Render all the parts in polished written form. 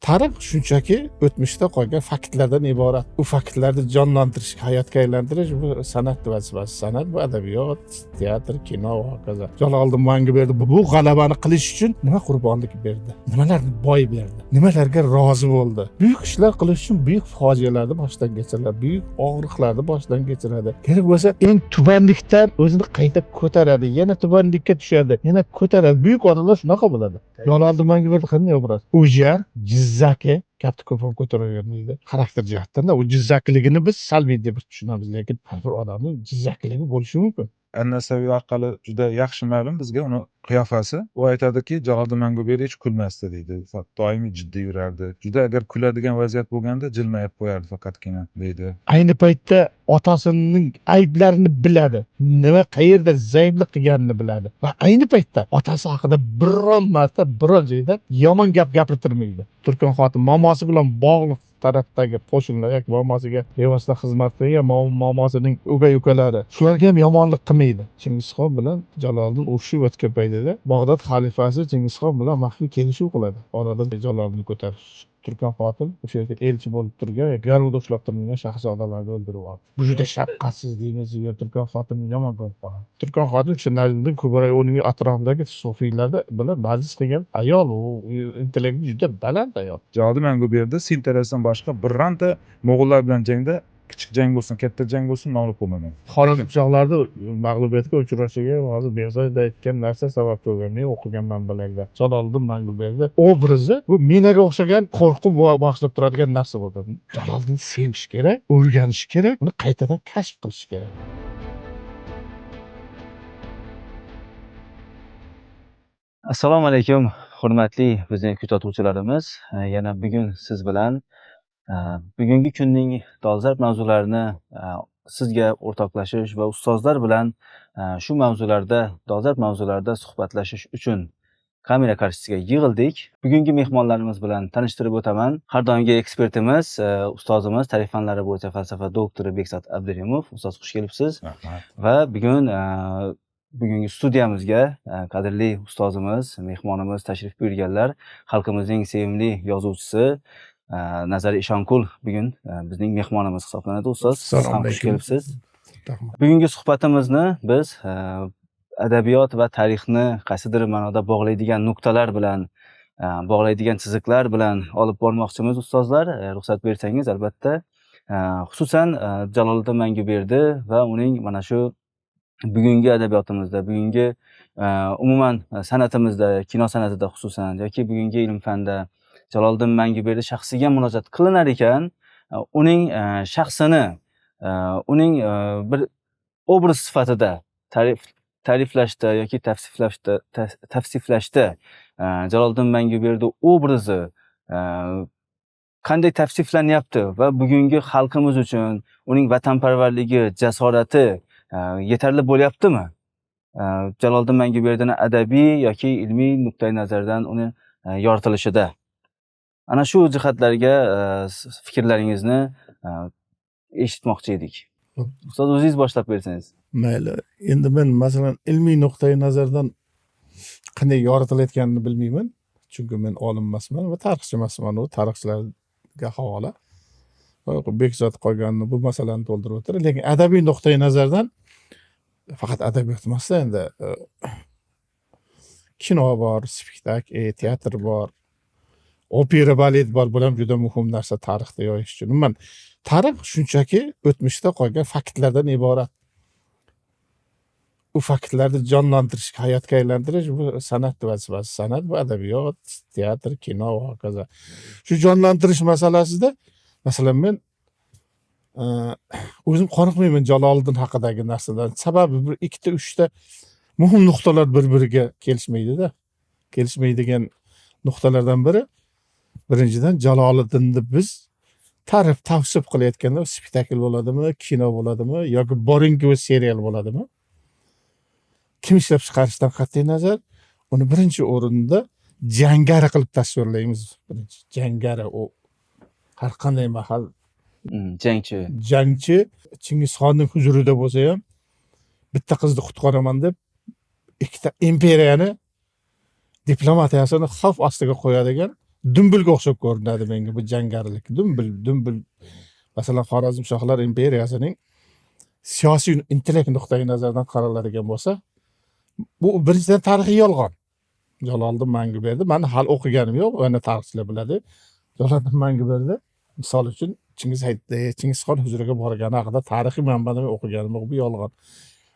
Tarix shunchaki o'tmishda qolgan faktlardan iborat. U faktlarni jonlantirish, hayotga aylantirish bu san'at vazifasi. San'at bu adabiyot, teatr, kino va hokazo. Jaloliddin Manguberdi bu g'alabani qilish uchun nima qurbonlik berdi? Nimalarni boy berdi? Nimalarga rozi bo'ldi? Buyuk ishlar qilish uchun buyuk fojialarni boshdan kechiradi, buyuk og'riqlarni boshdan kechiradi. Kerak bo'lsa eng tubanlikdan o'zini qayta ko'taradi, yana tubanlikka tushadi, yana ko'taradi. Buyuk odamlar shunaqa bo'ladi. Jaloliddin Manguberdi qanday obraz? O'jar, jizzaki, gapni ko'p ham ko'taravergan deydi. Xarakter jihatdan u jizzakiligini biz salbiy deb tushunamiz, lekin har bir odamning jizzakiligi bo'lishi mumkin. An-Nasaviy orqali juda yaxshi ma'lum bizga uni qiyofasi. U aytadiki, Jaloliddin Manguberdi hech kulmasdi deydi. Doimiy jiddiy yurardi. Juda agar kuladigan vaziyat bo'lganda jilmayib qo'yardi faqatgina deydi. Ayni paytda otasining ayblarini biladi. Nima qayerda zaiflik qilganini biladi. Va ayni paytda otasi haqida biron marta biron joyda yomon gap gapirtirmaydi. Turkon xotin momosi bilan bog'liq tarafdagi qo'shinlar yoki momosiga bevosita xizmat qilgan momosining o'gay ukalari shularga ham yomonlik qilmaydi. Chingizxon bilan Jaloliddin urushib o'tgan paytida Bag'dod xalifasi Chingizxon bilan maxfiy kelishuv qiladi. Orada Jaloliddinni ko'tarish. Turkon xotin o'sha yerda elchi bo'lib turgan yoki garovda ushlab turilgan shahzodalarni o'ldirib yubordi. Bu juda shafqatsiz deymiz, yo Turkon xotinni yomon ko'rib qoladi. Turkon xotin o'sha Najmiddin Kubro uning atrofidagi sufiylarni bilan majlis qilgan ayol, u intellekti juda baland ayol. Jaloliddin Manguberdi Sind tarafdan boshqa bironta mo'g'ullar bilan jangda kichik jang bo'lsin, katta jang bo'lsin, mag'lub bo'lmagan. Xorazmchoqlarni mag'lubiyatga uchrashiga hozir Behzod aytgan narsa sabab bo'lgan. Men o'qigan manbalarda Jaloliddin Manguberdi obrazi bu minaga o'xshagan qo'rquv bag'ishlab turadigan narsa bo'ldi. Jaloliddinni sevish kerak, o'rganish kerak, uni qaytadan kashf qilish kerak. Assalomu alaykum, hurmatli bizning kuzatuvchilarimiz. Yana bugun siz bilan bugungi kunning dolzarb mavzularini sizga o'rtoqlashish va ustozlar bilan shu mavzularda, dolzarb mavzularda suhbatlashish uchun kamera qarshisiga yig'ildik. Bugungi mehmonlarimiz bilan tanishtirib o'taman. Har doimgi ekspertimiz, ustozimiz, tarix fanlari bo'yicha falsafa doktori Bekzod Abdurimov. Ustoz, xush kelibsiz. Rahmat. Va bugun bugungi studiyamizga qadrli ustozimiz, mehmonimiz tashrif buyurganlar. Xalqimizning sevimli yozuvchisi Nazar Eshonqul bugun bizning mehmonimiz hisoblanadi. Ustoz, siz ham xush kelibsiz. Bugungi suhbatimizni biz adabiyot va tarixni qaysidir ma'noda bog'laydigan nuqtalar bilan, bog'laydigan chiziqlar bilan olib bormoqchimiz ustozlar. Ruxsat bersangiz albatta. Xususan Jaloliddin Manguberdi va uning mana shu bugungi adabiyotimizda, bugungi umuman san'atimizda, kino san'atida xususan yoki bugungi ilm-fanda Jaloliddin Manguberdi shaxsiga murojaat qilinar ekan, uning shaxsini, uning bir obraz sifatida ta'riflashda yoki tavsiflashda Jaloliddin Manguberdi obrazi qanday tavsiflanyapti va bugungi xalqimiz uchun uning vatanparvarligi, jasorati yetarli bo'lyaptimi? Jaloliddin Manguberdini adabiy yoki ilmiy nuqtai nazardan uni yoritilishida. Ana shu jihatlarga fikrlaringizni eshitmoqchi edik. Ustoz, o'zingiz boshlab bersangiz. Mayli. Endi men masalan ilmiy nuqtai nazardan qanday yoritilayotganini bilmayman. Chunki men olim emasman va tarixchi emasman. U tarixchilarga havola. Bekzod qolganini bu masalani to'ldirib o'tiradi. Lekin adabiy nuqtai nazardan faqat adabiyot emasda endi kino bor, spektakl, teatr bor, opera, balet bor. Bular ham juda muhim narsa tarixda yoyish uchun. Umuman tarix shunchaki o'tmishda qolgan faktlardan iborat. U faktlarni jonlantirish, hayotga aylantirish bu san'at vazifasi. San'at bu adabiyot, teatr, kino va hokazo. Shu jonlantirish masalasida masalan men o'zim qoniqmayman Jaloliddin haqidagi narsadan. Sababi bir ikkita, uchta muhim nuqtalar bir-biriga kelishmaydi-da. Kelishmaydigan nuqtalardan biri, birinchidan Jaloliddinni biz ta'rif, tavsif qilayotganda spektakl bo'ladimi, kino bo'ladimi yoki boringki serial bo'ladimi? Kim ishlab chiqarishdan qat'iy nazar, uni birinchi o'rinda jangari qilib tasvirlaymiz. Birinchi jangari, u har qanday mahal jangchi. Jangchi Chingizxonning huzurida bo'lsa ham bitta qizni qutqaraman deb ikkita imperiyani diplomatiyasini xavf ostiga qo'yadigan Dumbilga o'xshab ko'rinadi menga bu jangarilik. Dumbil, dumbil. Masalan, Xorazmshohlar imperiyasining siyosiy intellekt nuqtai nazaridan qaraladigan bo'lsa, bu birinchidan tarixiy yolg'on. Jaloliddin Manguberdi, mani hali o'qiganim yo'q, ana tarixchilar biladi. Jaloliddin Manguberdi misol uchun Chingizxon huzuriga borgani haqida tarixiy manbada men o'qiganim yo'q, bu yolg'on.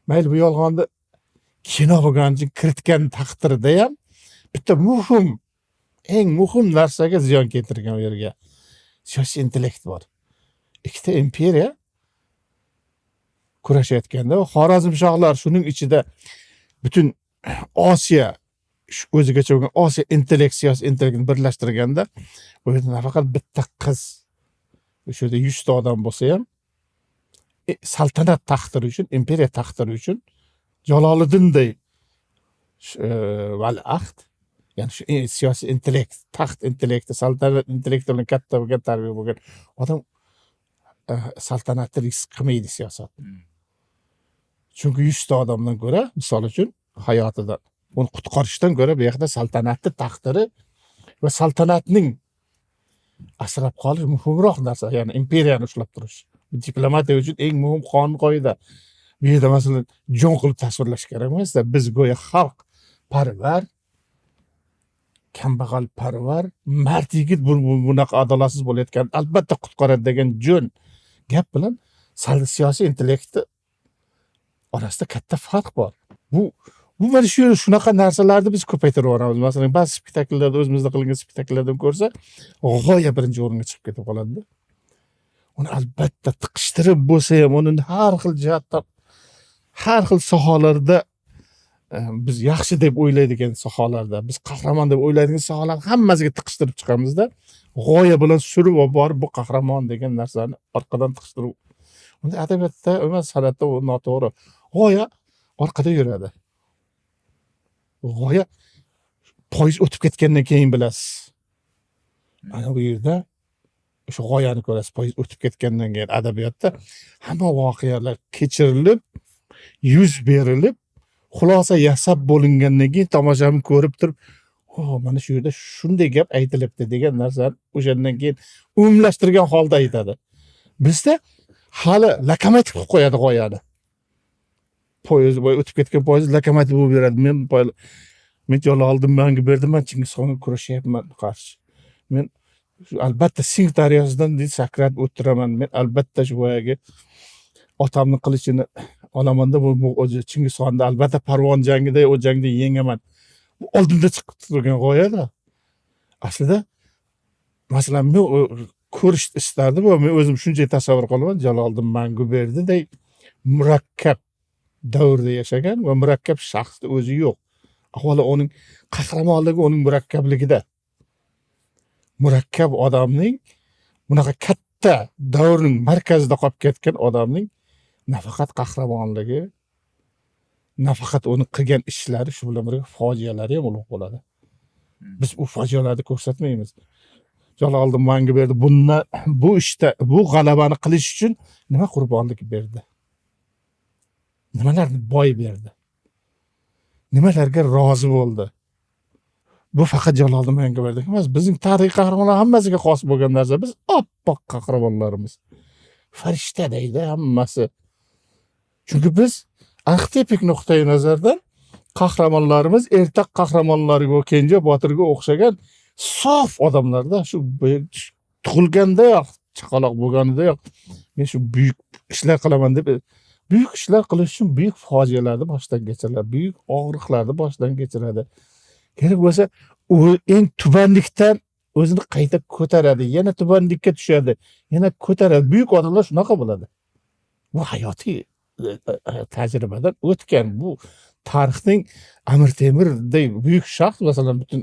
Mayli, bu yolg'onni kino bo'lgani uchun kiritgan taqdirda ham bitta muhim, eng muhim narsaga ziyon keltirgan u yerga. Siyosiy intellekt bor. Ikkita imperiya kurashayotganda Xorazmshohlar shuning ichida butun Osiyo o'zigacha bo'lgan Osiyo intellekt, siyosiy intellektni birlashtirganda bu yerda nafaqat bitta qiz, o'sha yerda 100 ta odam bo'lsa ham saltanat taqdiri uchun, imperiya taqdiri uchun Jaloliddinday valiahd, ya'ni shu siyosiy intellekt, taxt intellekti, saltanat intellekti bilan katta bo'lgan, tarbiya bo'lgan odam saltanatni risk qilmaydi siyosat. Chunki 100 ta odamdan ko'ra, misol uchun, hayotidan uni qutqarishdan ko'ra bu yoqda saltanatni taqdiri va saltanatning asrab qolish muhimroq narsa, ya'ni imperiyani ushlab turish. Diplomatiya uchun eng muhim qonun qoida. Bu yerda masalan jon qilib tasvirlash kerak emasda, biz go'yo xalq parvar, kambag'al parvar, mard yigit bunaqa adolatsiz bo'layotgan albatta qutqaradi degan jo'n gap bilan siyosiy intellektni orasida katta farq bor. Bu mana shu shunaqa narsalarni biz ko'paytirib yuboramiz. Masalan, ba'zi spektakllarda, o'zimizda qilingan spektakllardan ko'rsa, g'oya birinchi o'ringa chiqib ketib qoladi. Uni albatta tiqishtirib bo'lsa ham, uni har xil jihatdan, har xil sohalarda biz yaxshi deb o'ylaydigan sohalarda, biz qahramon deb o'ylaydigan sohalarni hammasiga tiqishtirib chiqamizda, g'oya bilan surib olib borib bu qahramon degan narsani orqadan tiqishtirib. Unda adabiyotda emas, san'atda u noto'g'ri. G'oya orqada yuradi. G'oya poyezd o'tib ketgandan keyin bilasiz. Ana bu yerda o'sha g'oyani ko'rasiz, poyezd o'tib ketgandan keyin adabiyotda hamma voqealar kechirilib, yuz berilib, xulosa yasab bo'lingandan keyin tomoshabin ko'rib turib, "O, mana shu yerda shunday gap aytilibdi" degan narsani o'shandan keyin umumlashtirgan holda aytadi. Bizda hali lokomotiv qilib qo'yadi g'oyani. Poyezd boy o'tib ketgan poyezd lokomotiv bo'lib beradi. Men Jaloliddin Manguberdi, man Chingizxonga kurashyapman qarshi. Men albatta Sing daryosidan sakrab o'tiraman. Men albatta shu boyagi otamning qilichini olamanda bu o'zi Chingizxonni albatta Parvon jangida, o jangda yengaman. Bu oldinda chiqib turgan g'oyada. Aslida masalan men ko'rish istardim va men o'zim shuncha tasavvur qilaman, Jaloliddin Manguberdiday murakkab davrda yashagan va murakkab shaxsni o'zi yo'q. Avvalo uning qahramonligi uning murakkabligida. Murakkab odamning bunaqa katta davrning markazida qolib ketgan odamning nafaqat qahramonligi, nafaqat uni qilgan ishlari, shu bilan birga fojialari ham ulug' bo'ladi. Biz u fojialarni ko'rsatmaymiz. Jaloliddin Manguberdi bundan, bu ishda, bu g'alabani qilish uchun nima qurbonlik berdi? Nimalarni boy berdi? Nimalarga rozi bo'ldi? Bu faqat Jaloliddin Manguberdi emas, bizning tarixiy qahramonlar hammasiga xos bo'lgan narsa. Biz oppoq qahramonlarimiz. Farishta deydi hammasi. Chunki biz arxetipik nuqtai nazardan qahramonlarimiz ertak qahramonlariga, Kenja botirga o'xshagan sof odamlarda shu tug'ilgandayoq, chaqaloq bo'lganidayoq men shu buyuk ishlar qilaman deb, buyuk ishlar qilish uchun buyuk fojialarni boshdan kechiradi, buyuk og'riqlarni boshdan kechiradi. Kerak bo'lsa, u eng tubanlikdan o'zini qayta ko'taradi, yana tubanlikka tushadi, yana ko'taradi. Buyuk odamlar shunaqa bo'ladi. Bu hayotiy tajribadan o'tgan, bu tarixning Amir Temirday buyuk shaxs, masalan, butun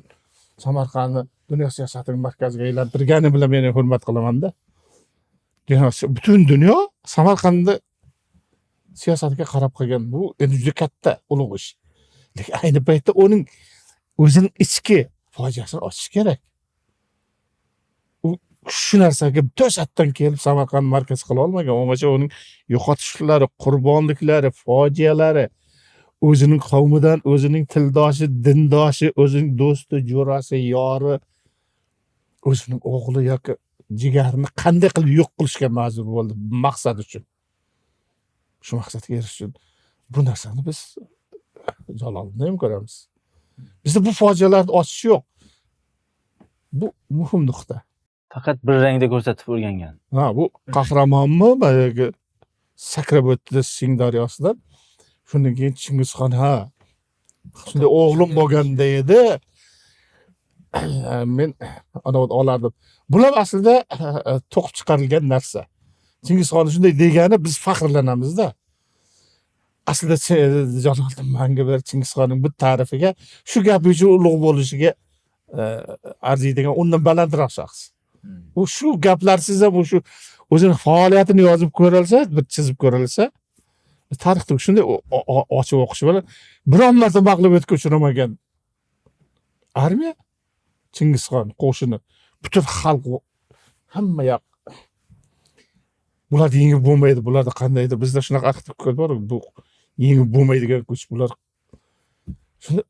Samarqandni dunyo siyosatining markaziga aylantirgani bilan men hurmat qilamanda. Butun dunyo Samarqandni siyosatiga qarab qilgan, bu endi juda katta ulug' ish. Lekin ayni paytda uning o'zining ichki fojiasini ochish kerak. U shu narsaga to'satdan kelib Samarqand markaz qila olmagan. Bo'lmasa uning yo'qotishlari, qurbonliklari, fojialari, o'zining qavmidan, o'zining tildoshi, dindoshi, o'zining do'sti, jo'rasi, yori O'zining o'g'li yoki jigarini qanday qilib yo'q qilishga majbur bo'ldi maqsad uchun. Shu maqsadga erishish uchun bu narsani biz Jaloliddinda ham ko'ramiz. Bizda bu fojialarni ochish yo'q. Bu muhim nuqta. Faqat bir rangda ko'rsatib o'rgangan. Ha, bu qahramonmi boyagi sakrab o'tdi Sing daryosidan. Shundan keyin Chingizxon, ha, shunday o'g'lim bo'lganda edi, men ana olardim. Bular aslida to'qib chiqarilgan narsa. Chingizxon shunday degani biz faxrlanamizda. Aslida Jaloliddin Manguberdi Chingizxonning bu ta'rifiga, shu gapi uchun ulug' bo'lishiga arziydigan undan balandroq shaxs. U shu gaplarsiz ham shu o'zini faoliyatini yozib ko'rilsa, bir chizib ko'rilsa, tarixda shunday ochib o'qish bilan biron marta mag'lubiyatga uchramagan armiya Chingizxon qo'shini, butun xalq, hamma yoq bularni yengib bo'lmaydi, bularda qandaydir bizda shunaqa arxetip bor, bu yengib bo'lmaydigan kuch bular. Shunda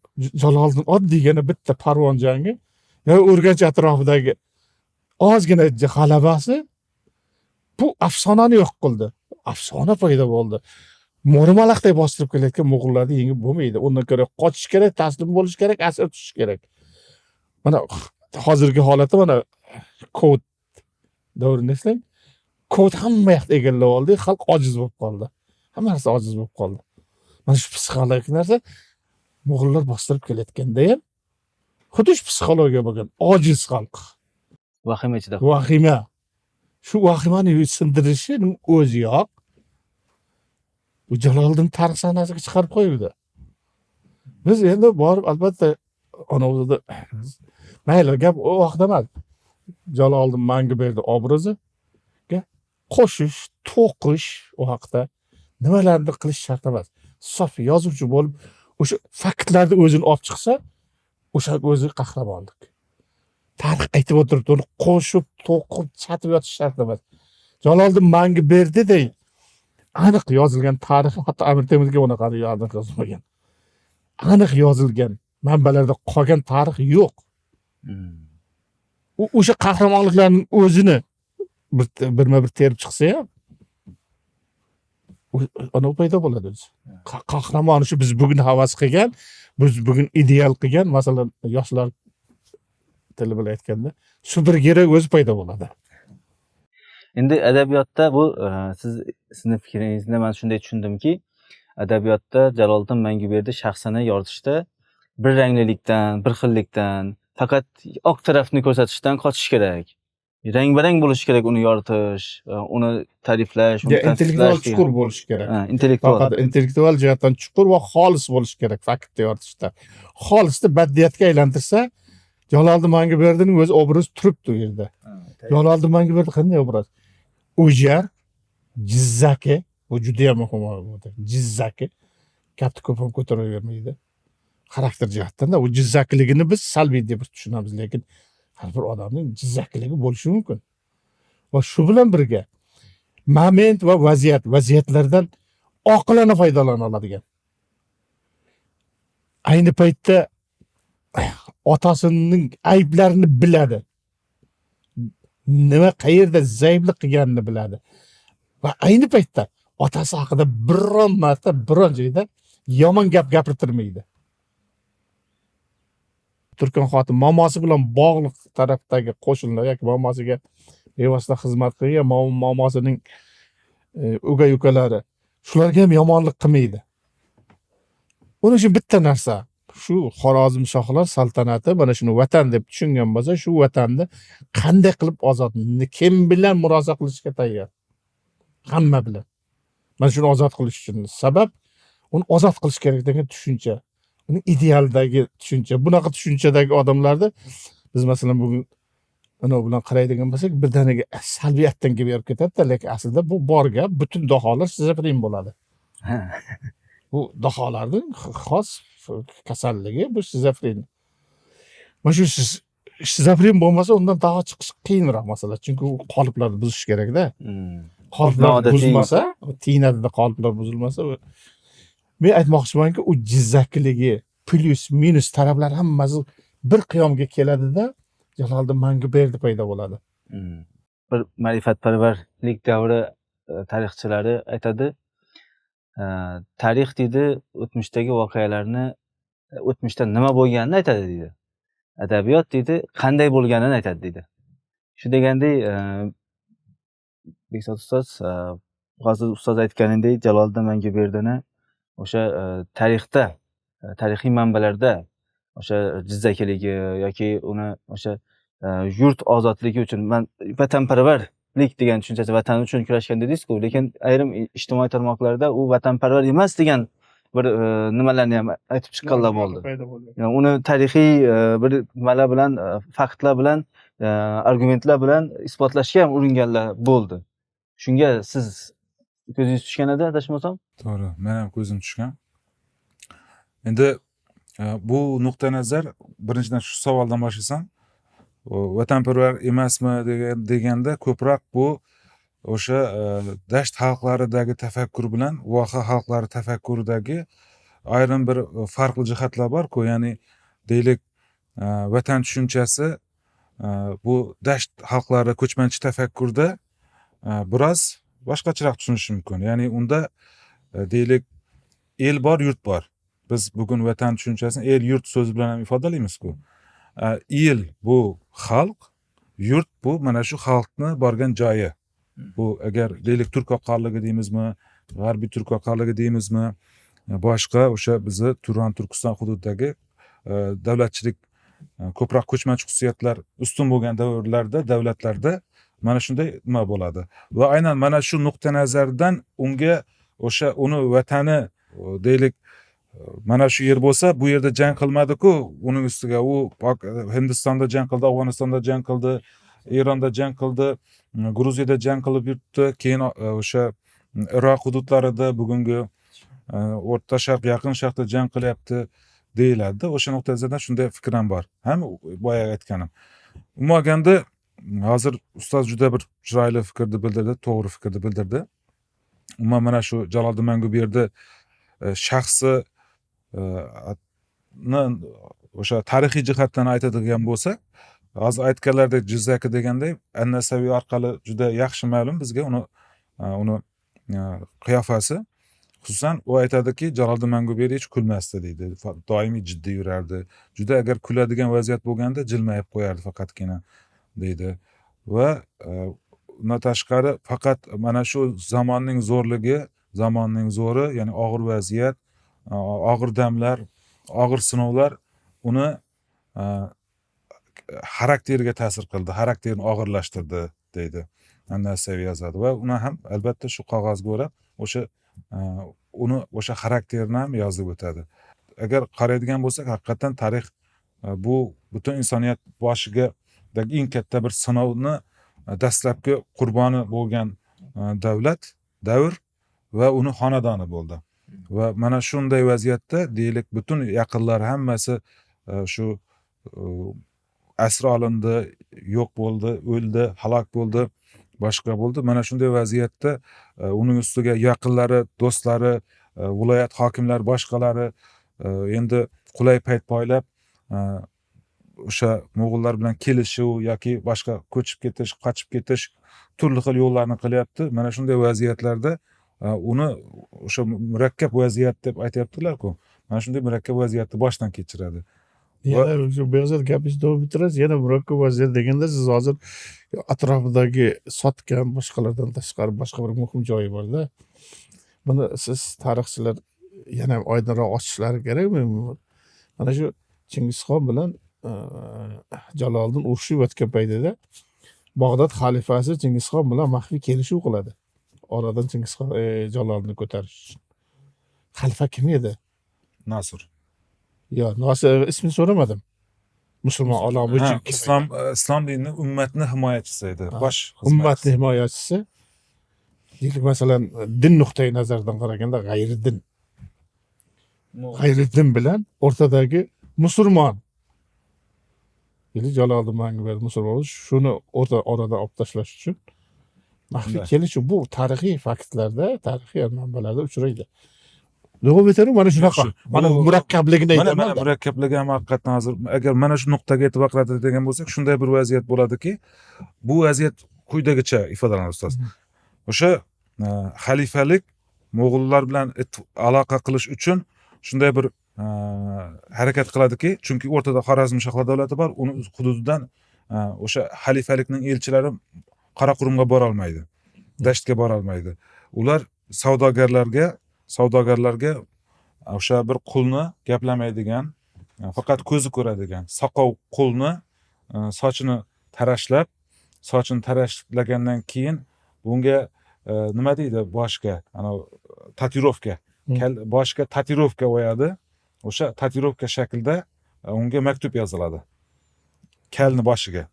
Jaloliddin oddiygina bitta Parvon jangi yo Urganch atrofidagi ozgina g'alabasi bu afsonani yo'q qildi. Afsona paydo bo'ldi. Mo'rmalaqday bostirib kelayotgan mo'g'ullarni yengib bo'lmaydi. Undan ko'ra qochish kerak, taslim bo'lish kerak, asir tushish kerak. Mana hozirgi holatda mana Covid davrini eslang. Covid hamma yoqda egallab oldi, xalq ojiz bo'lib qoldi. Hamma narsa ojiz bo'lib qoldi. Mana shu psixologik narsa mo'g'ullar bostirib kelayotganda ham xuddi shu psixologiya bo'lgan, ojiz xalq. Vahima ichida. Vahima. Shu vahimani sindirishining o'ziyoq bu Jaloliddin tarix sahnasiga chiqarib qo'yildi. Biz endi borib albatta ana o'zida mayli gap o vaqtda emas. Jaloliddin Manguberdi obraziga qo'shish, to'qish u haqda nimalarni qilish shart emas. Sof yozuvchi bo'lib o'sha faktlarni o'zini olib chiqsa, o'sha o'zi qahramonlik. Tarix aytib o'tiribdi, uni qo'shib, to'qib, chatib yotish shart emas. Jaloliddin Manguberdiday aniq yozilgan tarix hatto Amir Temurga unaqa aniq yozilmagan. Aniq yozilgan manbalarda qolgan tarix yo'q. U o'sha qahramonliklarning o'zini birma-bir terib chiqsa ham ana paydo bo'ladi o'zi. Qahramon shu biz bugun havas qilgan, biz bugun ideal qilgan, masalan, yoshlar tili bilan aytganda supergeroj o'zi paydo bo'ladi. Endi adabiyotda bu sizni fikringizni men shunday tushundimki, adabiyotda Jaloliddin Manguberdi shaxsini yoritishda bir ranglilikdan, bir xillikdan, faqat oq tarafni ko'rsatishdan qochish kerak. Rang-barang bo'lishi kerak uni yoritish, uni ta'riflash, uni intellektual tasniflash degan. Chuqur bo'lishi kerak. Ha, intellektual. Faqat intellektual jihatdan chuqur va xolis bo'lishi kerak faktni yoritishda. Xolisni baddiyatga aylantirsa, Jaloliddin Manguberdining o'zi obrazi turibdi u yerda. Jaloliddin Manguberdi qanday obraz? O'jar, jizzaki, bu juda ham muhim obraz. Jizzaki, gapni ko'p ham ko'taravermaydi. Xarakter jihatdan-da u jizzakiligini biz salbiy deb tushunamiz, lekin har bir odamning jizzakiligi bo'lishi mumkin. Va shu bilan birga moment va vaziyat, vaziyatlardan oqilona foydalana oladigan. Ayni paytda otasining ayblarini biladi. Nima qayerda zaiflik qilganini biladi. Va ayni paytda otasi haqida biron marta biron joyda yomon gap gapirtirmaydi. Turkon xotin momosi bilan bog'liq tarafdagi qo'shinlar yoki momosiga bevosita xizmat qilgan momosining o'gay ukalari, shularga ham yomonlik qilmaydi. Uning uchun bitta narsa, shu Xorazm shohlar saltanati mana shuni vatan deb tushungan bo'lsa, shu vatanni qanday qilib ozod, kim bilan murosa qilishga tayyor? Hamma bilan. Mana shuni ozod qilish uchun sabab uni ozod qilish kerak degan tushuncha. Uning idealdagi tushuncha. Bunaqa tushunchadagi odamlarni biz masalan bugun ana bilan qaraydigan bo'lsak, birdaniga salbiyatdan kelib berib ketadi-da, lekin aslida bu bor gap, butun daholar shizofren bo'ladi. Bu daholarning xos kasalligi bu shizofren. Mana shu shizofren bo'lmasa undan daho chiqish qiyinroq masala, chunki u qoliplarni buzish kerakda. Qoliplar Noodatiy. buzilmasa, tiyinadida qoliplar buzilmasa, men aytmoqchimanki, u jizzakiligi, plyus, minus taraflar hammasi bir qiyomga keladida, Jaloliddin Manguberdi paydo bo'ladi. Bir ma'rifatparvarlik davri tarixchilari aytadi, tarix deydi, o'tmishdagi voqealarni, o'tmishda nima bo'lganini aytadi deydi. Adabiyot deydi, qanday bo'lganini aytadi deydi. Shu degandek, Bekzod ustoz, hozir ustoz aytganidek, Jaloliddin Manguberdini o'sha tarixda, tarixiy manbalarda o'sha jizzakiligi yoki uni o'sha yurt ozodligi uchun, man vatanparvarlik degan tushunchasi, vatan uchun kurashgan dedingiz-ku, lekin ayrim ijtimoiy tarmoqlarda u vatanparvar emas degan bir nimalarni ham aytib chiqqanlar bo'ldi. Yani uni tarixiy bir nimalar bilan, faktlar bilan, argumentlar bilan isbotlashga ham uringanlar bo'ldi. Shunga siz ko'zingiz tushgan edi, adashmasam? To'g'ri, men ham ko'zim tushgan. Endi bu nuqtai nazar, birinchidan shu savoldan boshlasam, vatanparvar emasmi deganda ko'proq bu o'sha dasht xalqlaridagi tafakkur bilan voha xalqlari tafakkuridagi ayrim bir farqli jihatlar bor-ku, ya'ni deylik, vatan tushunchasi bu dasht xalqlari ko'chmanchi tafakkurda biroz boshqacharoq tushunish mumkin. Ya'ni unda deylik, el bor, yurt bor. Biz bugun vatan tushunchasini el, yurt so'zi bilan ham ifodalaymizku. El bu xalq, yurt bu mana shu xalqni borgan joyi. Bu agar deylik turk oqarligi deymizmi, g'arbiy turk oqarligi deymizmi, boshqa o'sha bizni Turon Turkiston hududidagi davlatchilik, ko'proq ko'chmanchi xususiyatlar ustun bo'lgan davrlarda, davlatlarda mana shunday nima bo'ladi. Va aynan mana shu nuqtai nazardan unga o'sha uni vatani, deylik, mana shu yer bo'lsa, bu yerda jang qilmadi-ku, uning ustiga u Hindistonda jang qildi, Afg'onistonda jang qildi, Eronda jang qildi, Gruziyada jang qilib yuribdi, keyin o'sha Iroq hududlarida, bugungi O'rta Sharq, Yaqin Sharqda jang qilyapti deyiladi. O'sha nuqtai nazardan shunday fikr ham bor. Ham boya aytganim. Umuman olganda hozir ustoz juda bir chiroyli fikrni bildirdi, to'g'ri fikrni bildirdi. Umuman mana shu Jaloliddin Manguberdi shaxsi o'sha tarixiy jihatdan aytadigan bo'lsak, hozir aytganlaridek Jizzaki deganday, An-Nasaviy orqali juda yaxshi ma'lum bizga uni qiyofasi. Xususan u aytadiki, Jaloliddin Manguberdi hech kulmasdi deydi. Doimiy jiddiy yurardi. Juda agar kuladigan vaziyat bo'lganda jilmayib qo'yardi faqatgina deydi. Va undan tashqari faqat mana shu zamonning zo'rligi, zamonning zo'ri, ya'ni og'ir vaziyat, og'ir damlar, og'ir sinovlar uni xarakteriga ta'sir qildi, xarakterini og'irlashtirdi deydi. An-Nasaviy yozadi va uni ham albatta shu qog'ozga o'rab o'sha uni o'sha xarakterini ham yozib o'tadi. Agar qaraydigan bo'lsak, haqiqatan tarix bu butun insoniyat boshiga eng katta bir sinovni dastlabki qurboni bo'lgan davlat, davr va uni xonadoni bo'ldi. Va mana shunday vaziyatda deylik, butun yaqinlar hammasi shu asir olindi, yo'q bo'ldi, o'ldi, halok bo'ldi, boshqa bo'ldi. Mana shunday vaziyatda uning ustiga yaqinlari, do'stlari, viloyat hokimlari, boshqalari endi qulay payt poylab o'sha mo'g'ullar bilan kelishuv yoki boshqa ko'chib ketish, qochib ketish turli xil yo'llarni qilyapti. Mana shunday vaziyatlarda uni o'sha murakkab vaziyat deb aytyaptilar-ku. Mana shunday murakkab vaziyatni boshdan kechiradi. Yana shu Behzod gapingizni davom ettirasiz. Yana murakkab vaziyat deganda siz hozir atrofidagi sotgan boshqalardan tashqari boshqa bir muhim joyi borda. Buni siz tarixchilar yana oydinroq ochishlari kerak. Mana shu Chingizxon bilan Jaloliddin urushib yotgan paytida Bag'dod xalifasi Chingizxon bilan maxfiy kelishuv qiladi. Oradan Chingizxon Jaloliddinni ko'tarish uchun. Xalifa kim edi? Nasr. Yo, Nasr ismini so'ramadim. Musulmon olami uchun kim edi? Islom dinini ummatni himoyachisi edi. Bosh Ummatni xizmatchisi. himoyachisi. Deylik, masalan, din nuqtai nazaridan qaraganda g'ayridin. G'ayridin bilan o'rtadagi musulmon. Deylik, Jaloliddin Manguberdi musulmon bo'ldi. Shuni o'rta oradan olib tashlash uchun maxfiy kelishuv, bu tarixiy faktlarda, tarixiy manbalarda uchraydi. Davom etaver, mana shunaqa. Mana murakkabligini Mana aytaman. mana murakkabligi ham haqiqatdan hozir agar mana shu nuqtaga e'tibor qaratadigan bo'lsak, shunday bir vaziyat bo'ladiki, bu vaziyat quyidagicha ifodalanadi, ustoz. O'sha xalifalik mo'g'ullar bilan aloqa qilish uchun shunday bir harakat qiladiki, chunki o'rtada Xorazm shohlar davlati bor, uni hududidan o'sha xalifalikning elchilari Qoraqurumga borolmaydi, Dashtga borolmaydi. Ular savdogarlarga o'sha bir qulni gaplamaydigan, faqat ko'zi ko'radigan soqov qulni sochini tarashlab, sochini tarashlagandan keyin bunga nima deydi, boshga ana tatuirovka, boshga tatuirovka qo'yadi. O'sha tatuirovka shaklida unga maktub yoziladi. Kalni boshiga,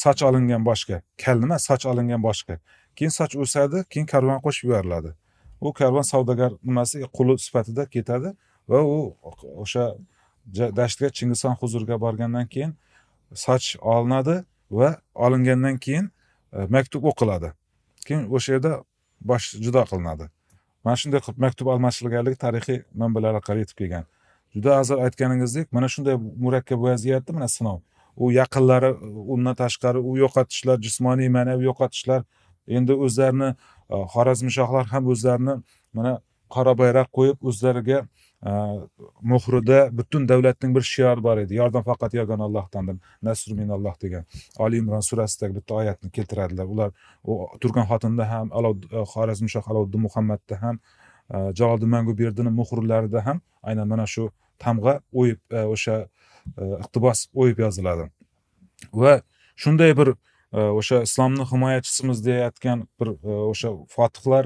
soch olingan boshga, kalni emas, soch olingan boshga. Keyin soch o'sadi, keyin karvon qo'shib yuboriladi. U karvon savdogar nimasi quli sifatida ketadi va u o'sha Dashtga Chingizxon huzuriga borgandan keyin soch olinadi va olingandan keyin maktub o'qiladi. Keyin o'sha yerda bosh judo qilinadi. Mana shunday qilib maktub almashilganligi tarixiy manbalar orqali yetib kelgan. Juda hozir aytganingizdek, mana shunday murakkab vaziyatda mana sinov. U yaqinlari, undan tashqari u yo'qotishlar, jismoniy, ma'naviy yo'qotishlar, endi o'zlarini Xorazmshohlar ham o'zlarini mana qora bayroq qo'yib o'zlariga muhrida butun davlatning bir shiori bor edi. Yordam faqat yagona Allohdandir. Nasr minalloh degan. Ali Imron surasidagi bitta oyatni keltiradilar. Ular u Turkan xotinda ham, Xorazmshoh Alovuddin Muhammadda ham, Jaloliddin Manguberdining muhrlarida ham aynan mana shu tamg'a o'yib, o'sha iqtibos o'yib yoziladi. Va shunday bir o'sha islomni himoyachisimiz deyayotgan bir o'sha fotihlar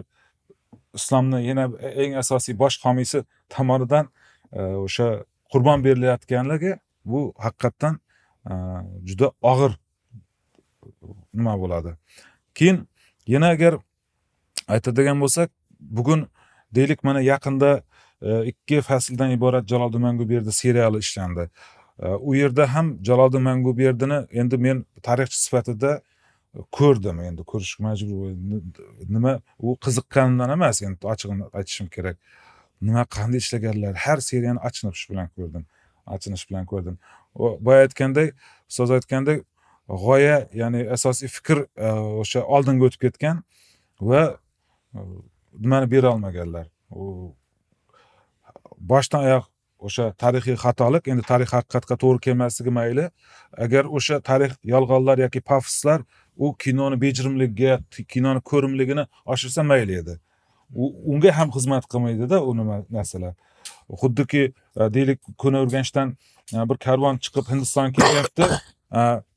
islomni yana eng asosiy bosh homiysi tomonidan o'sha qurbon berilayotganligi bu haqiqatdan juda og'ir nima bo'ladi. Keyin yana agar aytadigan bo'lsak, bugun deylik mana yaqinda 2 fasldan iborat Jaloliddin Manguberdi seriali ishlandi. U yerda ham Jaloliddin Manguberdini endi men tarixchi sifatida ko'rdim, endi ko'rishga majbur. Nima u qiziqqanimdan emas, endi ochig'ini aytishim kerak. Nima qanday ishlaganlar, har seriyani achinish bilan ko'rdim. Achinish bilan ko'rdim. Boya aytganday, ustoz aytgandek, g'oya, ya'ni asosiy fikr o'sha oldinga o'tib ketgan va nimani bera olmaganlar. U boshdan oyoq o'sha tarixiy xatolik, endi tarix haqiqatga to'g'ri kelmasligi mayli. Agar o'sha tarix yolg'onlar yoki pafoslar u kinoni bejirimligiga, kinoni ko'rimligini oshirsa mayli edi. U unga ham xizmat qilmaydida u nima narsalar. Xuddiki deylik Ko'na Urganchdan bir karvon chiqib Hindistonga kelyapti.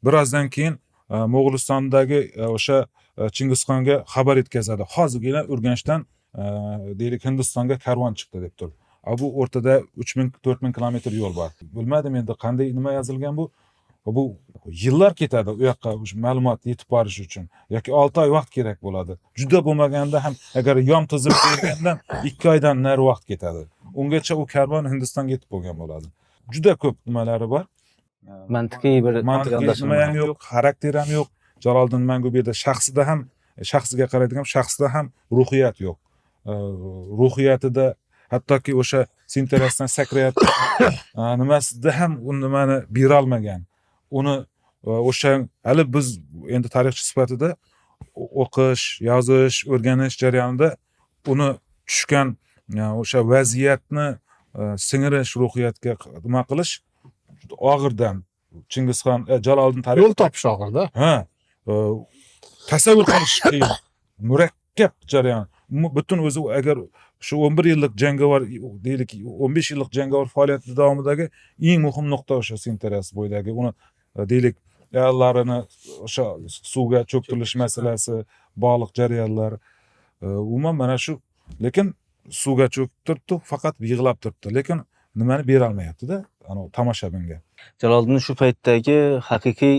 Birozdan keyin Mo'g'ulistondagi o'sha Chingizxonga xabar yetkazadi. Hozirgina Urganchdan deylik Hindistonga karvon chiqdi deb turib. Bu o'rtada 3000-4000 kilometr yo'l bor. Bilmadim endi qanday nima yozilgan bu. Bu yillar ketadi u yoqqa o'sha ma'lumot yetib borish uchun yoki 6 oy vaqt kerak bo'ladi. Juda bo'lmaganda ham agar yom tizib berganda 2 oydan nari vaqt ketadi. Ungacha u karvon Hindistonga yetib bo'lgan bo'ladi. Juda ko'p nimalari bor. Mantiqiy bir mantiqiy nima ham yo'q, xarakter ham yo'q. Jaloliddin Manguberdi shaxsida ham, shaxsiga qaraydigan shaxsida ham ruhiyat yo'q. Ruhiyatida hattoki o'sha Sinterasdan sakrayotgan nimasida ham u nimani berolmagan. Uni o'sha hali biz endi tarixchi sifatida o'qish, yozish, o'rganish jarayonida uni tushgan o'sha vaziyatni singirish, ruhiyatga nima qilish og'irdan Chingizxon, Jaloliddin tarix yo'l topish og'irda. Ha, tasavvur qilish qiyin. Murakkab jarayon. Butun o'zi agar shu 11 yillik jangovar deylik, 15 yillik jangovar faoliyati davomidagi eng muhim nuqta o'sha Sinteras bo'yidagi uni deylik ayollarini o'sha suvga cho'ktirilish masalasi bog'liq jarayonlar. Umuman mana shu, lekin suvga cho'kib turibdi, faqat yig'lab turibdi, lekin nimani bera olmayapti-da, ana tomoshabinga. Jaloliddin shu paytdagi haqiqiy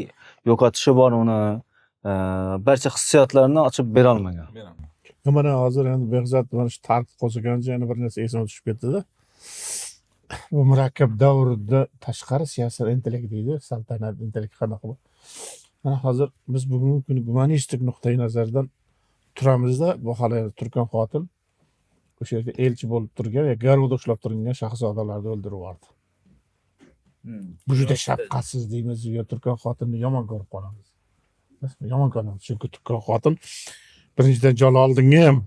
yo'qotishi bor, uni barcha hissiyotlarini ochib bera olmagan. Mana hozir endi Behzod mana shu tarix qo'zg'agancha yana bir narsa esimga tushib ketdi-da. Bu murakkab davrda tashqari siyosat intellekt deydi, saltanat intellekt qanaqa bu? Mana hozir biz bugungi kuni gumanistik nuqtai nazardan turamizda, bu hali Turkan xotin O'sha yerda elchi bo'lib turgan va garovda ushlab turilgan shahzodalarni o'ldirib yubordi. Bu juda shafqatsiz deymiz, yo Turkon xotinni yomon ko'rib qolamiz. Yomon ko'ramiz, chunki Turkon xotin birinchidan Jaloliddinga ham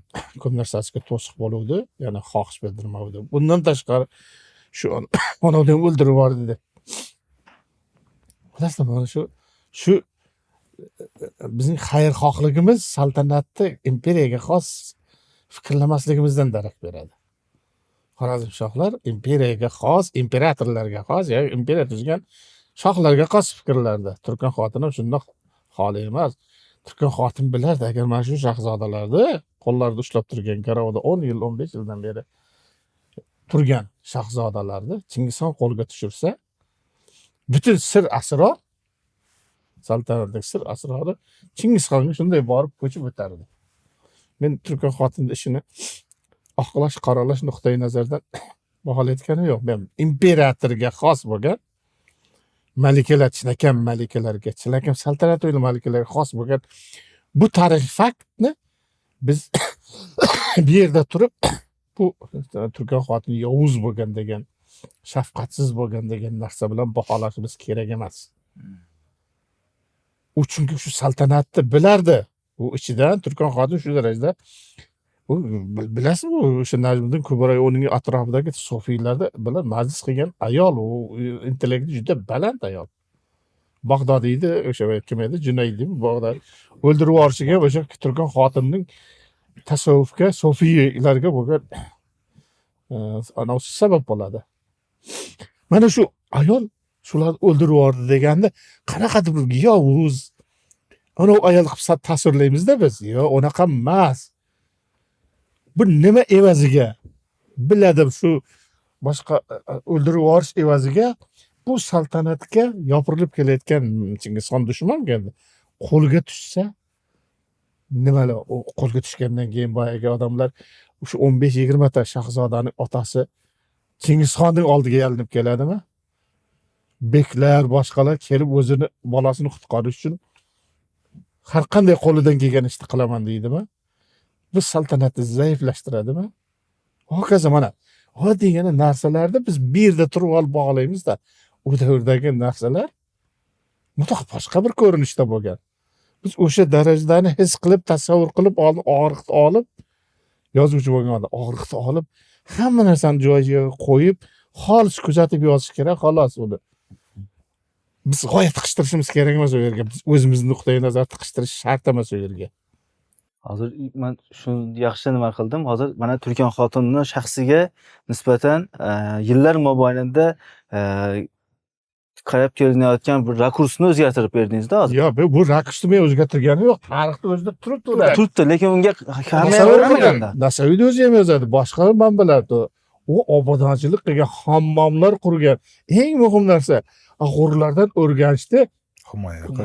ko'p narsasiga to'siq bo'luvdi, ya'ni xohish bildirmavdi. Bundan tashqari shu onani ham o'ldirib yubordi deb. Bilasizmi, mana shu bizning xayrixohligimiz saltanatni imperiyaga xos fikrlamasligimizdan darak beradi. Xorazmshohlar imperiyaga xos, imperatorlarga xos, ya'ni imperiya tuzgan shohlarga xos fikrlarda. Turkon xotin ham shundoq xoli emas. Turkon xotin bilardi, agar mana shu shahzodalarni qo'llarida ushlab turgan garovda 10 yil, 15 yildan beri turgan shahzodalarni Chingizxon qo'lga tushirsa, butun sir asror, saltanatning sir asrori Chingizxonga shunday borib ko'chib o'tardi. Men Turkon xotinning ishini oqlash, qoralash nuqtai nazaridan baholayotganim yo'q. Men imperatorga xos bo'lgan malikalar, chinakam malikalarga, chinakam saltanat o'yli malikalarga xos bo'lgan bu tarixiy faktni biz bu yerda turib bu Turkon xotin yovuz bo'lgan degan, shafqatsiz bo'lgan degan narsa bilan baholashimiz kerak emas. U chunki shu saltanatni bilardi. U ichidan Turkon xotin shu darajada u bilasizmi, o'sha Najmiddin Kubro uning atrofidagi sofiylarda bilan majlis qilgan ayol, u intellekti juda baland ayol. Bag'dodiyni o'sha kim edi, Junaydiymi, Bag'dod o'ldirib yuborishiga o'sha Turkon xotinning tasavvufga, sofiylarga bo'lgan anavsi sabab bo'ladi. Mana shu ayol shularni o'ldirib yubordi deganda qanaqadir bir yovuz ana u ayol qilib tasvirlaymizda biz. Yo'q, unaqa emas. Bu nima evaziga biladi, shu boshqa o'ldirib yuborish evaziga bu saltanatga yopirilib kelayotgan Chingizxon dushman keldi. Qo'lga tushsa nimalar, u qo'lga tushgandan keyin boyagi odamlar o'sha 15-20 ta shahzodaning otasi Chingizxonning oldiga yalinib keladimi? Beklar, boshqalar kelib o'zini bolasini qutqarish uchun har qanday qo'lidan kelgan ishni qilaman deydimi? Bu saltanatni zaiflashtiradimi? Hokazo mana oddiygina narsalarni biz bu yerda turib olib bog'laymizda, u davrdagi narsalar mutlaq boshqa bir ko'rinishda bo'lgan. Biz o'sha darajani his qilib, tasavvur qilib, og'riqni olib, yozuvchi bo'lgan odam og'riqni olib, hamma narsani joyiga qo'yib, xolis kuzatib yozish kerak, xolos uni. Biz g'oya tiqishtirishimiz kerak emas u yerga. Biz o'zimizni nuqtai nazar tiqishtirish shart emas u yerga. Hozir men shuni yaxshi nima qildim. Hozir mana Turkon xotinning shaxsiga nisbatan yillar mobaynida qarab kelinayotgan bir rakursni o'zgartirib berdingizda hozir. Yo'q, bu rakursni men o'zgartirganim yo'q. Tarixda o'zida turibdi ular. Turibdi, lekin unga hamma qaramaganda. Nasaviyda o'zi ham yozadi, boshqa manbalarda. U obodonchilik qilgan, hammomlar qurgan. Eng muhim narsa, g'urlardan o'rganishdi,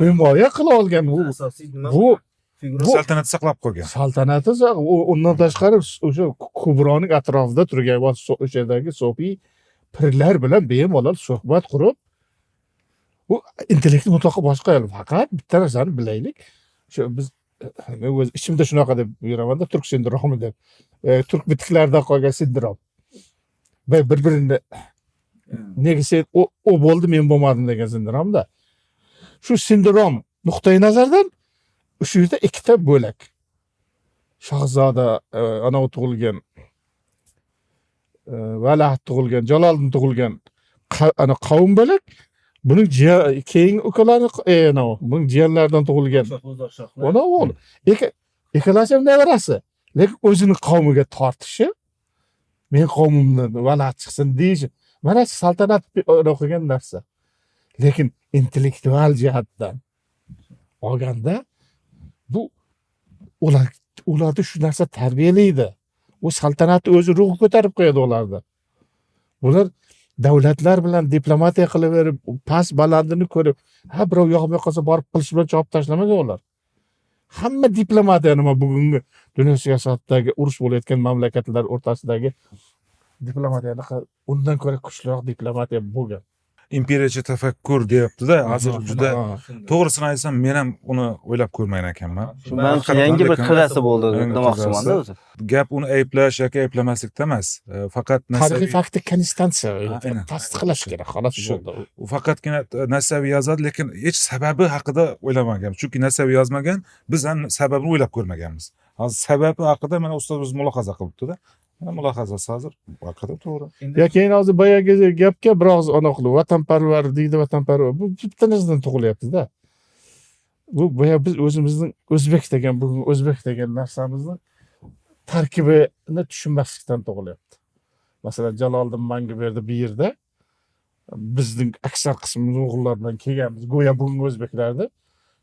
himoya qila olgan. Bu saltanat saqlab qo'ygan. Saltanati undan tashqari o'sha Kubroning atrofida turgan va o'sha yerdagi sofiy pirlar bilan bemalol suhbat qurib, u intellekti mutlaqo boshqa. Faqat bitta narsani bilaylik. O'sha biz, men o'z ichimda shunaqa deb yuramanda, turk sindromi deb. Turk bitiklaridan qolgan sindrom. Va bir-birini nega sen o bo'ldi, men bo'lmadim degan sindromda. Shu sindrom nuqtai nazaridan o'sha yerda ikkita bo'lak. Shahzoda anavi tug'ilgan, Valahd tug'ilgan, Jaloliddin tug'ilgan ana qavm bo'lak. Buning keyingi ukalari, anavi, buning jiyanlaridan tug'ilgan. Ona o'g'li. Ikkalasi ham nevarasi. Lekin o'zini qavmiga tortishi, men qavmimdan Valahd chiqsin deyishi, mana shu saltanat qilgan narsa. Lekin intellektual jihatdan olganda bu ularda shu narsa tarbiyalaydi. U saltanatni o'zi ruhi ko'tarib qo'yadi ularni. Bular davlatlar bilan diplomatiya qilaverib, past balandini ko'rib, ha birov yoqmay qolsa borib qilish bilan chopib tashlamagan ular. Hamma diplomatiya nima bugungi dunyo siyosatidagi urush bo'layotgan mamlakatlar o'rtasidagi diplomatiyani undan ko'ra kuchliroq diplomatiya bo'lgan. Imperiyacha tafakkur deyapti-da. Hozir juda Ha. to'g'risini aytsam, men ham uni o'ylab ko'rmagan ekanman. Shu manimcha yangi bir qirrasi bo'ldi Yangi demoqchimanda qirrasi. o'zi. Gap uni ayblash yoki ayblamaslikda emas. Faqat Tarixiy Nasaviy faktni konstansiya Aynan. tasdiqlash kerak, xolos. Shu. Bo'ldi. U faqatgina Nasaviy yozadi, lekin hech sababi haqida o'ylamagan. Chunki Nasaviy yozmagan, biz ham sababini o'ylab ko'rmaganmiz. Hozir sababi haqida mana ustozimiz mulohaza qilibdi-da. Mana mulohazasi hozir haqiqatan to'g'ri. Ya keyin hozir boyagi gapga biroz anaqa qilib, vatanparvar deydi, vatanparvar. Bu bitta narsadan tug'ilyapti-da. Bu boya biz o'zimizning o'zbek degan, bugun o'zbek degan narsamizni tarkibini tushunmaslikdan tug'ilyapti. Masalan, Jaloliddin Manguberdi bu yerda bizning aksar qismimiz o'g'illar bilan kelganmiz. Go'yo bugungi o'zbeklarda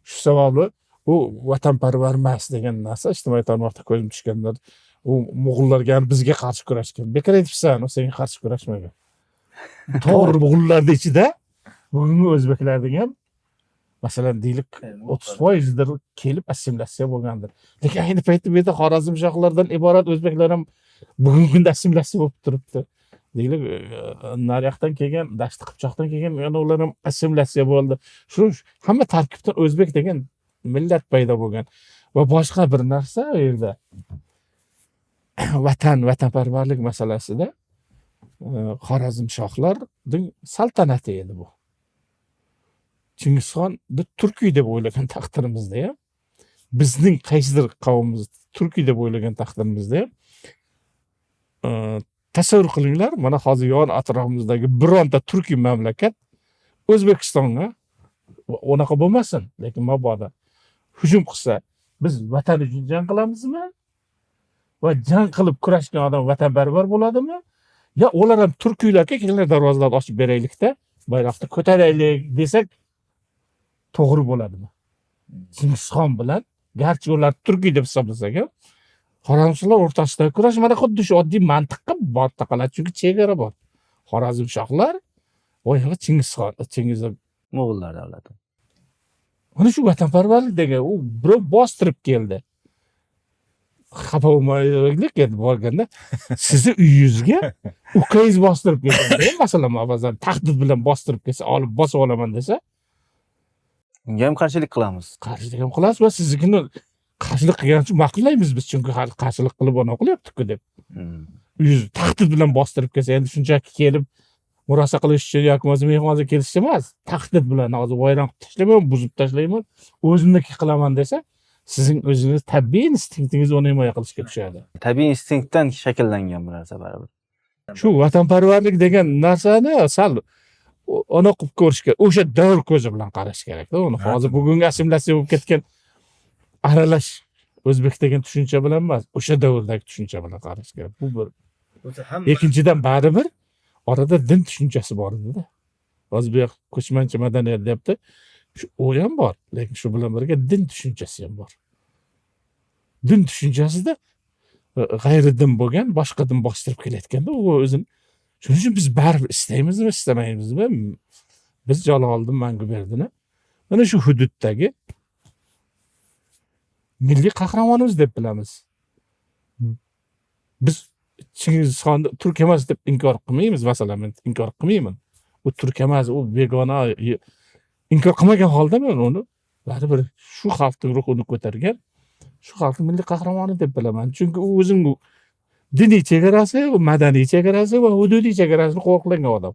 shu sababli u vatanparvar emas degan narsa ijtimoiy tarmoqda ko'zim tushganlar. U mo'g'ullarga ham bizga qarshi kurashgan. Bekor aytibsan, u senga qarshi kurashmagan. To'g'ri, mo'g'ullarning ichida bugungi o'zbeklarning ham masalan deylik 30%dir kelib assimilyatsiya bo'lgandir. Lekin ayni paytda bu yerda Xorazmshohlardan iborat o'zbeklar ham bugungi kunda assimilyatsiya bo'lib turibdi. Deylik, nariyoqdan kelgan, Dashti Qipchoqdan kelgan, yana ular ham assimilyatsiya bo'ldi. Shu hamma tarkibdan o'zbek degan millat paydo bo'lgan. Va boshqa bir narsa u yerda vatan, vatanparvarlik masalasida Xorazmshohlarning saltanati edi bu. Chingizxonni turkiy deb o'ylagan taqdirimizda ham, bizning qaysidir qavmimiz turkiy deb o'ylagan taqdirimizda ham, tasavvur qilinglar, mana hozir yon atrofimizdagi bironta turkiy mamlakat O'zbekistonga unaqa bo'lmasin, lekin mabodo hujum qilsa, biz vatan uchun jang qilamizmi? Va jang qilib kurashgan odam vatanparvar bo'ladimi? Yo ular ham turkiylarga kelinglar, darvozalarni ochib beraylikda, bayroqni ko'taraylik desak to'g'ri bo'ladimi? Chingizxon bilan, garchi ular turkiy deb hisoblasak ham, Xorazmshohlar o'rtasidagi kurash mana xuddi shu oddiy mantiqqa bor taqaladi, chunki chegara bor. Xorazmshohlar oyog'i Chingizxon, Chingiz Mo'g'ullar davlati. Mana shu vatanparvarlik degan, u birov bostirib keldi. Xafa bo'lmaylik endi borganda sizni uyingizga ukangiz bostirib kelganda, masalan, ba'zan tahdid bilan bostirib kelsa, olib bosib olaman desa, Unga ham qarshilik qilamiz. Qarshilik ham qilasiz va siznikini qarshilik qilgani uchun ma'qullaymiz biz, chunki hali qarshilik qilib anaqa qilyapti-ku deb. Uyingizni tahdid bilan bostirib kelsa, endi shunchaki kelib murosa qilish uchun yoki bo'lmasa mehmonga kelish emas, tahdid bilan hozir vayron qilib tashlayman, buzib tashlayman, o'zimniki qilaman desa, sizning o'zingiz tabiiy instinktingiz uni himoya qilishga tushadi. Tabiiy instinktdan shakllangan bu narsa baribir. Shu vatanparvarlik degan narsani sal ona qilib ko'rish kerak, o'sha davr ko'zi bilan qarash kerakda uni. Hozir bugungi assimilyatsiya bo'lib ketgan aralash o'zbek degan tushuncha bilan emas, o'sha davrdagi tushuncha bilan qarash kerak. Bu bir. Ikkinchidan, baribir orada din tushunchasi bor edida. Hozir bu yoq ko'chmanchi madaniyat deyapti. Shu u ham bor, lekin shu bilan birga din tushunchasi ham bor. Din tushunchasida g'ayri din bo'lgan, boshqa din bostirib kelayotganda u o'zini. Shuning uchun biz baribir istaymizmi, istamaymizmi, biz Jaloliddin Manguberdini mana shu hududdagi milliy qahramonimiz deb bilamiz. Biz Chingizxonni turk emas deb inkor qilmaymiz, masalan, men inkor qilmayman. U turk emas, u begona, inkor qilmagan holda men uni baribir shu xalqning ruhini ko'targan, shu xalqning milliy qahramoni deb bilaman. Chunki u o'zining diniy chegarasi, madaniy chegarasi va hududiy chegarasini qo'riqlagan odam.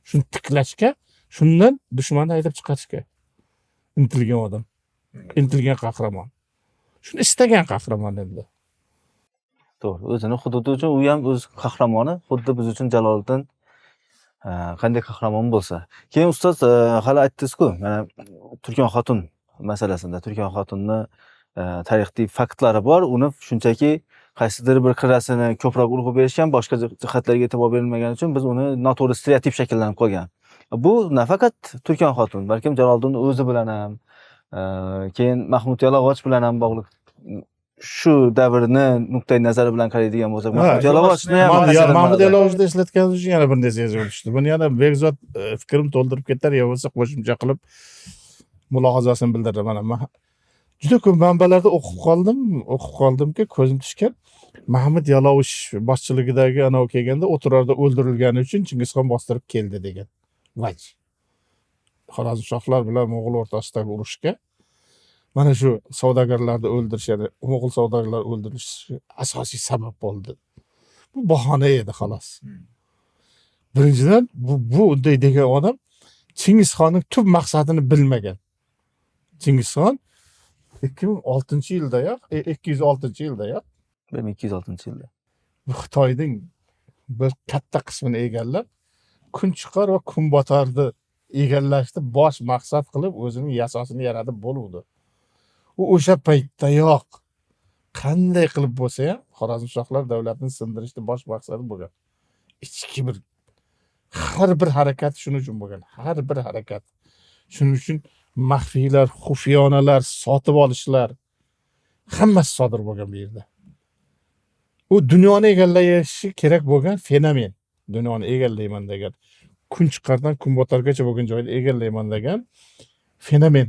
Shuni tiklashga, shundan dushmanni haydab chiqarishga intilgan odam, intilgan qahramon. Shuni istagan qahramon endi. To'g'ri, o'zini hududi uchun u ham o'z qahramoni, xuddi biz uchun Jaloliddin qanday qahramon bo'lsa. Keyin ustoz, hali aytdingiz-ku, mana Turkon xotin masalasida, Turkon xotinni tarixiy faktlari bor, uni shunchaki qaysidir bir qirrasini ko'proq urg'u berishgan, boshqa jihatlarga e'tibor berilmagani uchun biz uni noto'g'ri stereotip shakllanib qolgan. Bu nafaqat Turkon xotin, balkim Jaloliddin o'zi bilan ham, keyin Mahmud Yalag'och bilan ham bog'liq. Shu davrni nuqtai nazari bilan qaraydigan bo'lsak, Mahmud Yalag'ochni ham Mahmud Yalag'ochni eslatganingiz uchun yana bir narsa yozib tushdi. Buni yana Bekzod fikrim to'ldirib ketar, yo bo'lmasa qo'shimcha qilib mulohazasini bildirdi. Mana juda ko'p manbalarda o'qib qoldimki, ko'zim tushgan. Mahmud Yalag'och boshchiligidagi anavi kelganda o'tirarda o'ldirilgani uchun Chingizxon bostirib keldi degan. Vaj. Xorazmshohlar bilan mo'g'ul o'rtasidagi urushga mana shu savdogarlarni o'ldirish, ya'ni mo'g'ul savdogarlar o'ldirilishi asosiy sabab bo'ldi. Bu bahona edi xolos. Birinchidan bu unday degan odam Chingizxonning tub maqsadini bilmagan. Chingizxon 2006-yildayoq, 206-yildayoq 1206-yilda Xitoyning bir katta qismini egallab, kun chiqar va kun botarni egallashni bosh maqsad qilib o'zining yasosini yaratib bo'luvdi. U o'sha paytdayoq qanday qilib bo'lsa ham Xorazmshohlar davlatini sindirishni bosh maqsadi bo'lgan. Ichki bir har bir harakat shuning uchun bo'lgan. Har bir harakat. Shuning uchun maxfiylar, xufiyonalar, sotib olishlar hammasi sodir bo'lgan bu yerda. U dunyoni egallashi kerak bo'lgan fenomen. Dunyoni egallayman degan, kun chiqardan kun botargacha bo'lgan joyni egallayman degan fenomen.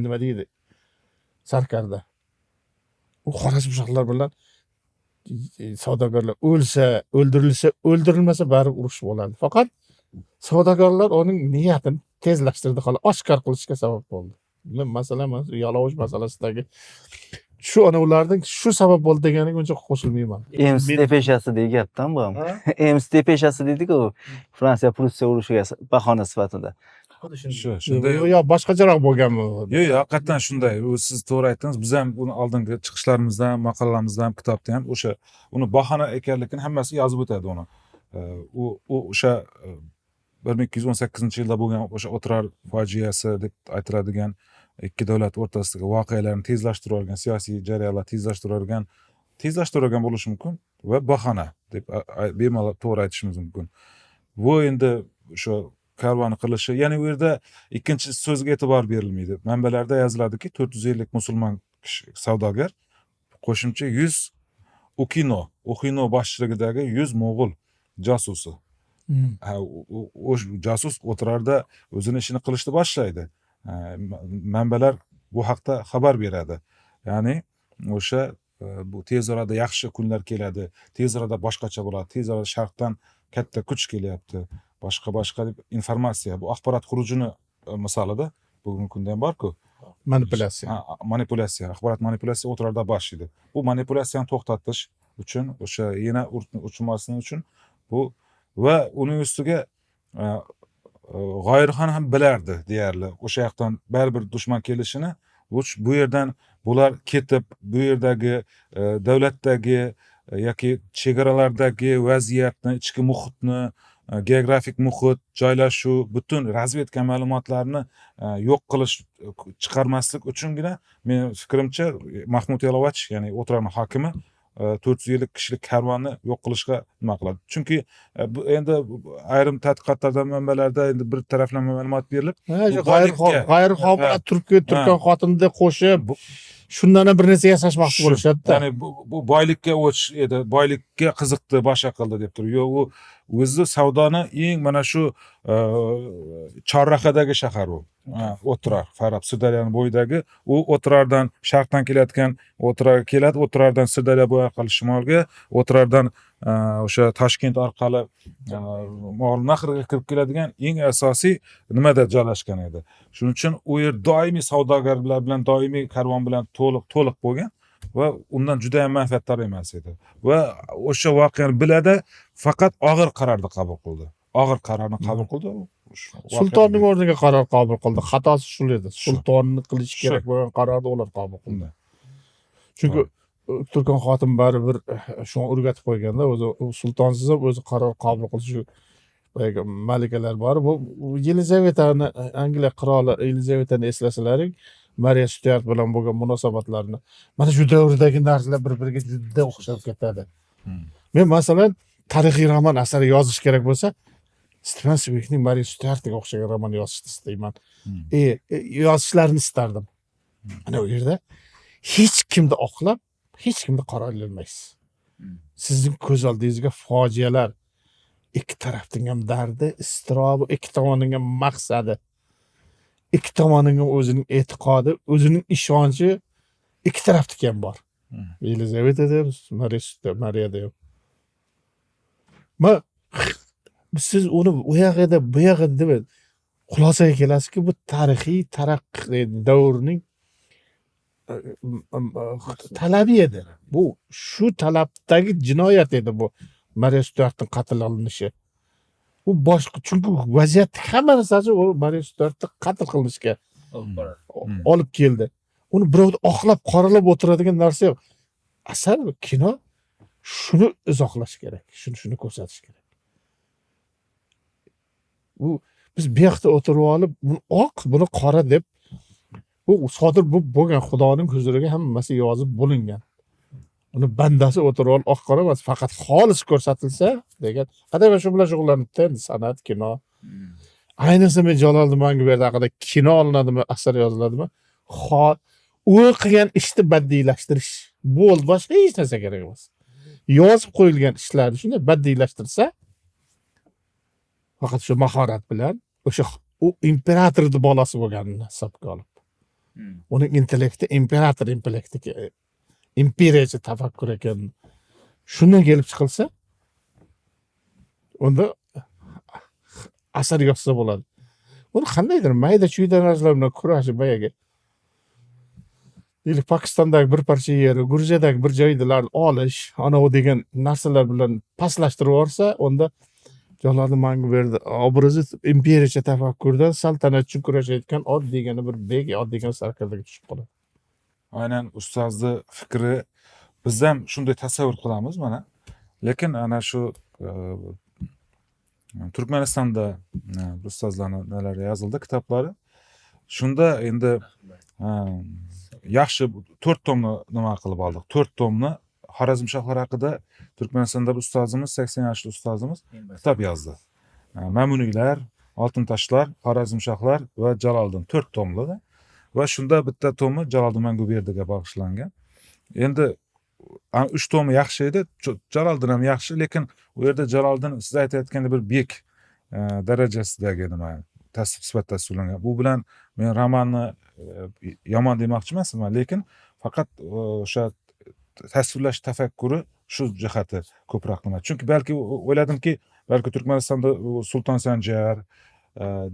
Nima deydi? Sarkarda. U Xorazmshohlar bilan savdogarlar o'lsa, o'ldirilsa, o'ldirilmasa baribir urush bo'ladi. Faqat savdogarlar uning niyatini tezlashtirdi, xolos, oshkor qilishga sabab bo'ldi. Masalan, mana shu yalog'ich masalasidagi shu ana ularning shu sabab bo'ldi deganiga uncha qo'shilmayman. Ems depeshasi degan gapdan bu ham. Ems depeshasi deydi-ku, Fransiya Prussiya urushiga bahona sifatida. Shu, shunday. Yo, boshqacharoq bo'lganmi? Yo'q, haqiqatdan shunday. U siz to'g'ri aytdingiz. Biz ham buni oldingi chiqishlarimizda ham, maqolalarimizda ham, kitobda ham o'sha uni bahona ekanligini hammasi yozib o'tadi uni. U o'sha 1218-yilda bo'lgan o'sha O'tirar fojiasi deb aytiladigan ikki davlat o'rtasidagi voqealarni tezlashtirib yuborgan, siyosiy jarayonlar tezlashtirib yuborgan bo'lishi mumkin va bahona deb bemalol to'g'ri aytishimiz mumkin. Bu endi o'sha karvon qilishi, ya'ni u yerda ikkinchi so'zga e'tibor berilmaydi. Manbalarda yoziladiki, 450 musulmon kishi savdogar, qo'shimcha 100 Ukino boshchiligidagi 100 mo'g'ul josusi. Ha, u josus O'tirarda o'zini ishini qilishni boshlaydi. Manbalar bu haqda xabar beradi. Ya'ni o'sha bu tez orada yaxshi kunlar keladi, tez orada boshqacha bo'ladi, tez orada sharqdan katta kuch kelyapti, boshqa boshqa deb informatsiya, bu axborot xurujini misolida bugungi kunda ham borku. Manipulyatsiya. Ha, manipulyatsiya, axborot manipulyatsiya O'tirarda boshlaydi. Bu manipulyatsiyani to'xtatish uchun, o'sha yana uchmasin uchun bu va uning ustiga G'oyirxon ham bilardi deyarli. O'sha yoqdan baribir dushman kelishini, bu yerdan bular ketib, bu yerdagi davlatdagi yoki chegaralardagi vaziyatni, ichki muhitni, geografik muhit, joylashuv, butun razvedka ma'lumotlarini yo'q qilish, chiqarmaslik uchungina men fikrimcha Mahmud Yalovach, ya'ni O'tirarning hokimi 450 kishilik karvonni yo'q qilishga nima qiladi? Chunki bu endi ayrim tadqiqotlarda, manbalarda endi bir taraflama ma'lumot berilib, Ha, shu bu boylikka- G'ayirxon bilan turkon xotinni qo'shib, shundan ham bir narsa yasashmoqchi Shu, bo'lishadi-da. Ya'ni bu boylikka o'ch edi, boylikka qiziqdi, boshqa qildi deb turib. Yo'q, u o'zi savdoni eng mana shu chorrahadagi shahar u. Ha, O'tirar, Farab, Sirdaryoning bo'yidagi, u O'tirardan sharqdan kelayotgan O'tirarga keladi, O'tirardan Sirdaryo bo'yi orqali shimolga, O'tirardan o'sha Toshkent orqali Movarounnahrga kirib keladigan eng asosiy nimada joylashgan edi. Shuning uchun u yer doimiy savdogarlar bilan, doimiy karvon bilan to'liq bo'lgan va undan juda ham manfaatdor emas edi. Va o'sha voqeani biladi, faqat og'ir qarorni qabul qildi. Og'ir qarorni qabul qildi. Sultonning o'rniga qaror qabul qildi. Xatosi shu edi. Shu. Sultonni qilish Shu. kerak bo'lgan qarorni ular qabul qildi. Shunday. Chunki Turkon xotin baribir shunga o'rgatib qo'yganda, o'zi u sultonsiz ham o'zi qaror qabul qilish shu boyagi malikalar bor. Bu Yelizavetani, Angliya qiroli Yelizavetani eslasalaring, Mariya Stuart bilan bo'lgan munosabatlarni, mana shu davrdagi narsalar bir-biriga juda o'xshab ketadi. Men masalan tarixiy roman asari yozish kerak bo'lsa, Stefan Sveygning Mariya Stuartga o'xshagan roman yozishni istayman. Yozishlarini istardim. Ana u yerda hech kimni oqlab, hech kimni qoralamaysiz. Sizning ko'z oldingizga fojialar, ikki tarafning ham dardi, iztirobi, ikki tomonning ham maqsadi, ikki tomonning ham o'zining e'tiqodi, o'zining ishonchi, ikki tarafniki ham bor. Yelizavetada ham, Mariyada ham. Ma Siz uni u yog'ida, bu yog'ida deb xulosaga kelasizki, bu tarixiy taraqqiy davrning talabi edi. Bu shu talabdagi jinoyat edi bu Mariya Stuartning qatl qilinishi. U boshqa, chunki vaziyatni hamma narsasi u Mariya Stuartni qatl qilinishga olib keldi. Uni birovni oqlab, qoralab o'tiradigan narsa yo'q. Asar, kino shuni izohlash kerak, shuni ko'rsatish kerak. U biz bu yoqda o'tirib olib, buni oq, buni qora deb, bu sodir bo'lgan Xudoning huzuriga hammasi yozib bo'lingan. Uni bandasi o'tirib olib oq qora emas, faqat xolis ko'rsatilsa degan. Qadam shu bilan shug'ullanibdi endi san'at, kino. Ayniqsa men Jaloliddin Manguberdi haqida kino olinadimi, asar yoziladimi? U qilgan ishni baddiylashtirish bo'ldi, boshqa hech narsa kerak emas. Yozib qo'yilgan ishlarni shunday baddiylashtirsa, faqat shu mahorat bilan o'sha u imperatorni bolasi bo'lganini hisobga olib, uning intellekti imperator intellekti, imperiyacha tafakkur ekan. Shundan kelib chiqilsa, unda asar yozsa bo'ladi. Uni qandaydir mayda chuyda narsalar bilan kurashib boyagi deylik, Pokistondagi bir parcha yeri, Gruziyadagi bir joylarni olish, anavi degan narsalar bilan pastlashtirib yuborsa, unda Jaloliddin Manguberdi obrazi imperiyacha tafakkurdan saltanat uchun kurashayotgan oddiygina bir bek, oddiygina sarkardaga tushib qoladi. Aynan ustozni fikri, biz ham shunday tasavvur qilamiz mana. Lekin ana shu Turkmanistonda ustozlarni nelari yozildi, kitoblari. Shunda endi yaxshi 4 tomni nima qilib oldik. 4 tomni Xorazmshohlar haqida Turkmanistonda bir ustozimiz, 80 yoshli ustozimiz kitob yozdi. Mamuniylar, Oltin toshlar, Xorazmshohlar va Jaloliddin 4 tomli va shunda bitta tomi Jaloliddin Manguberdiga bag'ishlangan. Endi 3 tomi yaxshi edi, Jaloliddin ham yaxshi, lekin u yerda Jaloliddin siz aytayotgandek bir bek darajasidagi nima sifat tasvirlangan. Bu bilan men romanni yomon demoqchi emasman, lekin faqat o'sha tasvirlash tafakkuri shu jihati ko'proq nima. Chunki balki o'yladimki, balki Turkmanistonda Sulton Sanjar,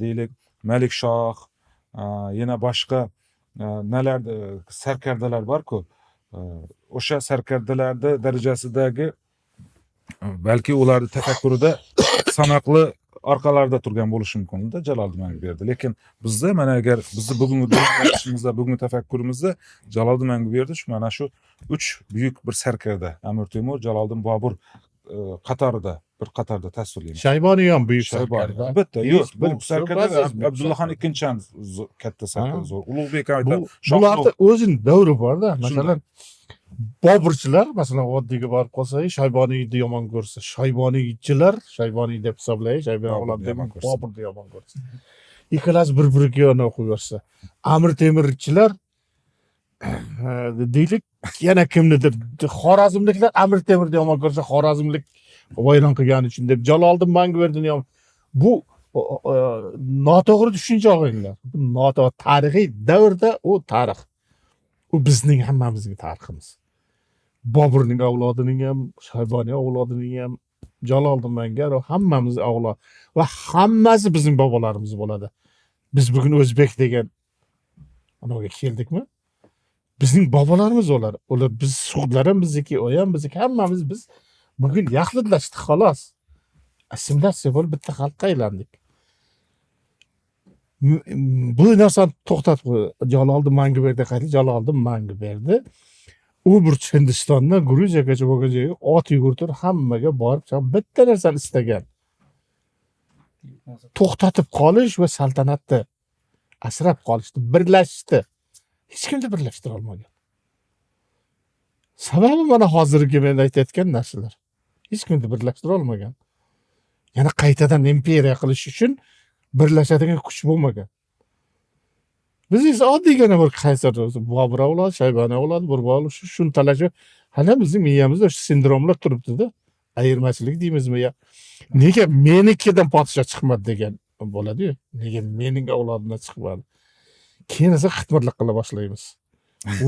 deylik, Malik Shoh, yana boshqa nalar sarkardalar bor-ku. O'sha sarkardalarni darajasidagi balki ularni tafakkurida sanoqli orqalarida turgan bo'lishi mumkin-da Jaloliddin Manguberdi. Lekin bizda mana agar bizni bugungi dunyoqarashimizda, bugungi tafakkurimizda Jaloliddin Manguberdi shu mana shu 3 buyuk bir sarkarda, Amir Temur, Jaloliddin Bobur qatorida, bir qatorda tasvirlaymiz. Shayboniy ham buyuk Shayboniy. sarkarda. Albatta, yo'q, bu sarkarda Abdullaxon ikkinchi ham katta sarkarda, zo'r. Ulug'bek ham aytadi, Bularda o'zining davri bor-da. Shunday. Masalan, Boburchilar, masalan, oddiyga borib qolsa, Shayboniyni yomon ko'rsa, Shayboniychilar Shayboniy deb hisoblaydi, Shayboniy Boburni avlod deb yomon ko'rsa. Boburni yomon ko'rsa. Ikkalasi bir-biriga anavi qo'yarsa. Amir Temirchilar deylik, yana kimnidir Xorazmliklar Amir Temirni yomon ko'rsa, Xorazmlik vayron qilgani uchun deb Jaloliddin Manguberdini yomon. Bu noto'g'ri tushuncha og'aynilar. Bu noto'g'ri tarixiy davrda u tarix. U bizning hammamizning tariximiz. Boburning avlodining ham, Shayboniy avlodining ham, Jaloliddin Manguberdi hammamiz avlod va hammasi bizning bobolarimiz bo'ladi. Biz bugun o'zbek degan anaviga keldikmi? Bizning bobolarimiz ular. Ular biz sug'dlar ham bizniki, u ham bizniki, hammamiz biz bugun yaxlitlashdik xolos. Assimilyatsiya bo'lib bitta xalqqa aylandik. Bu narsani to'xtatib qo'y. Jaloliddin Manguberdi qaytdi, Jaloliddin Manguberdi u bir Hindistondan Gruziyagacha bo'lgan joyga ot yugurtirib hammaga borib bitta narsani istagan. To'xtatib qolish va saltanatni asrab qolishni, birlashishni hech kimni birlashtira olmagan. Sababi mana hozirgi men aytayotgan narsalar. Hech kimni birlashtira olmagan. Yana qaytadan imperiya qilish uchun birlashadigan kuch bo'lmagan. Biz esa oddiygina bir qaysar Bobur avlodi, Shayboniy avlodi, bir bol shuni talashib, hali bizning miyamizda shu sindromlar turibdi-da. Ayirmachilik deymizmi ya? Nega menikidan podshoh chiqmadi degan bo'ladi-yu. Nega mening avlodimdan chiqmadi? Keyin esa qitmirlik qila boshlaymiz.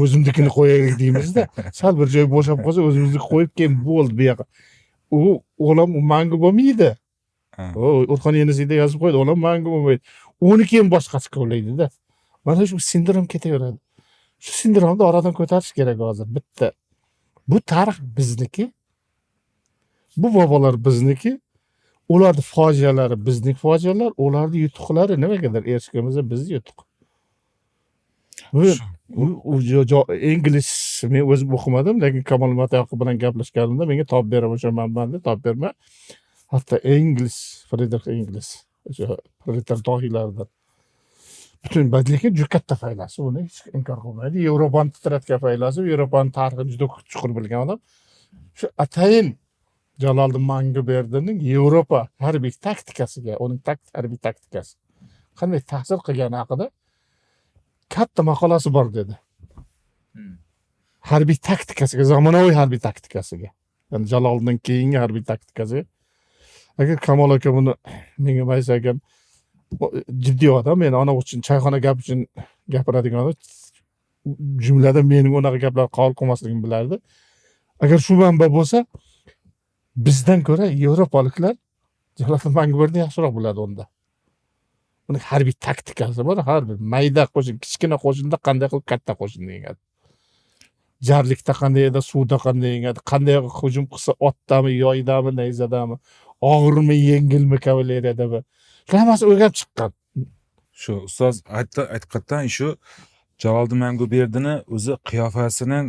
O'zimnikini qo'yaylik deymizda. Sal bir joy bo'shab qolsa o'zimizni qo'yib keyin bo'ldi bu yoqqa. U o'g'lim mangu bo'lmaydi. O Orxon Yeniseyda yozib qo'ydi, ular mangu bo'lmaydi. Uni keyin boshqasi kovlaydida. Mana shu sindrom ketaveradi. Shu sindromni oradan ko'tarish kerak hozir bitta. Bu tarix bizniki. Bu bobolar bizniki. Ularni fojialari bizning fojialar, ularni yutuqlari nimagadir erishganimizda bizni yutuq. Bu ingliz men o'zim o'qimadim, lekin Kamol Matyoqub bilan gaplashganimda menga topib beraman o'sha manbani, topib berma. Hatto Engels, Fridrix Engels, o'sha proletar dohiylaridan. Butun, lekin juda katta faylasuf, uni hech inkor qilmaydi. Yevropani titratgan faylasuf, Yevropani tarixini juda chuqur bilgan odam. Shu atayin Jaloliddin Manguberdining Yevropa harbiy taktikasiga, uning harbiy taktikasi qanday ta'sir qilgani haqida katta maqolasi bor dedi. Harbiy taktikasiga, zamonaviy harbiy taktikasiga. Ya'ni Jaloliddin keyingi harbiy taktikasiga. Agar Kamol aka buni menga maysa akam jiddiy odam, men ana uchun choyxona gap uchun gapiradigan odam, jumlada mening unaqa gaplar qabul qilmasligimni bilardi. Agar shu manba bo'lsa, bizdan ko'ra yevropaliklar Jaloliddin Manguberdini yaxshiroq biladi unda. Uning harbiy taktikasi bor, har bir mayda qo'shin, kichkina qo'shinda qanday qilib katta qo'shinni yengadi. Jarlikda qanday edi, suvda qanday yengadi, qanday hujum qilsa otdami, yoydami, nayzadami, og'irmi, yengilmi kavaleriyadami. Shular hammasi o'rganib chiqqan. Shu ustoz aytdi, aytqatdan shu Jaloliddin Manguberdini o'zi qiyofasining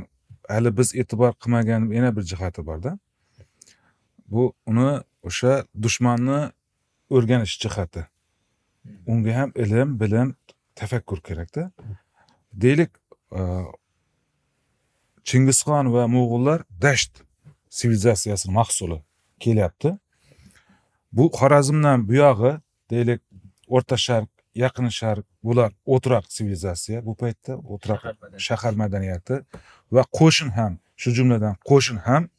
hali biz e'tibor qilmagan yana bir jihati borda. Bu uni o'sha dushmanni o'rganish jihati. Unga ham ilm, bilim, tafakkur kerakda. Deylik, Chingizxon va Mo'g'ullar Dasht sivilizatsiyasining mahsuli kelyapti. Bu Xorazmdan buyog'i, deylik, O'rta Sharq, Yaqin Sharq, bular o'troq sivilizatsiya bu paytda, o'troq shahar madaniyati va qo'shin ham, shu jumladan qo'shin ham,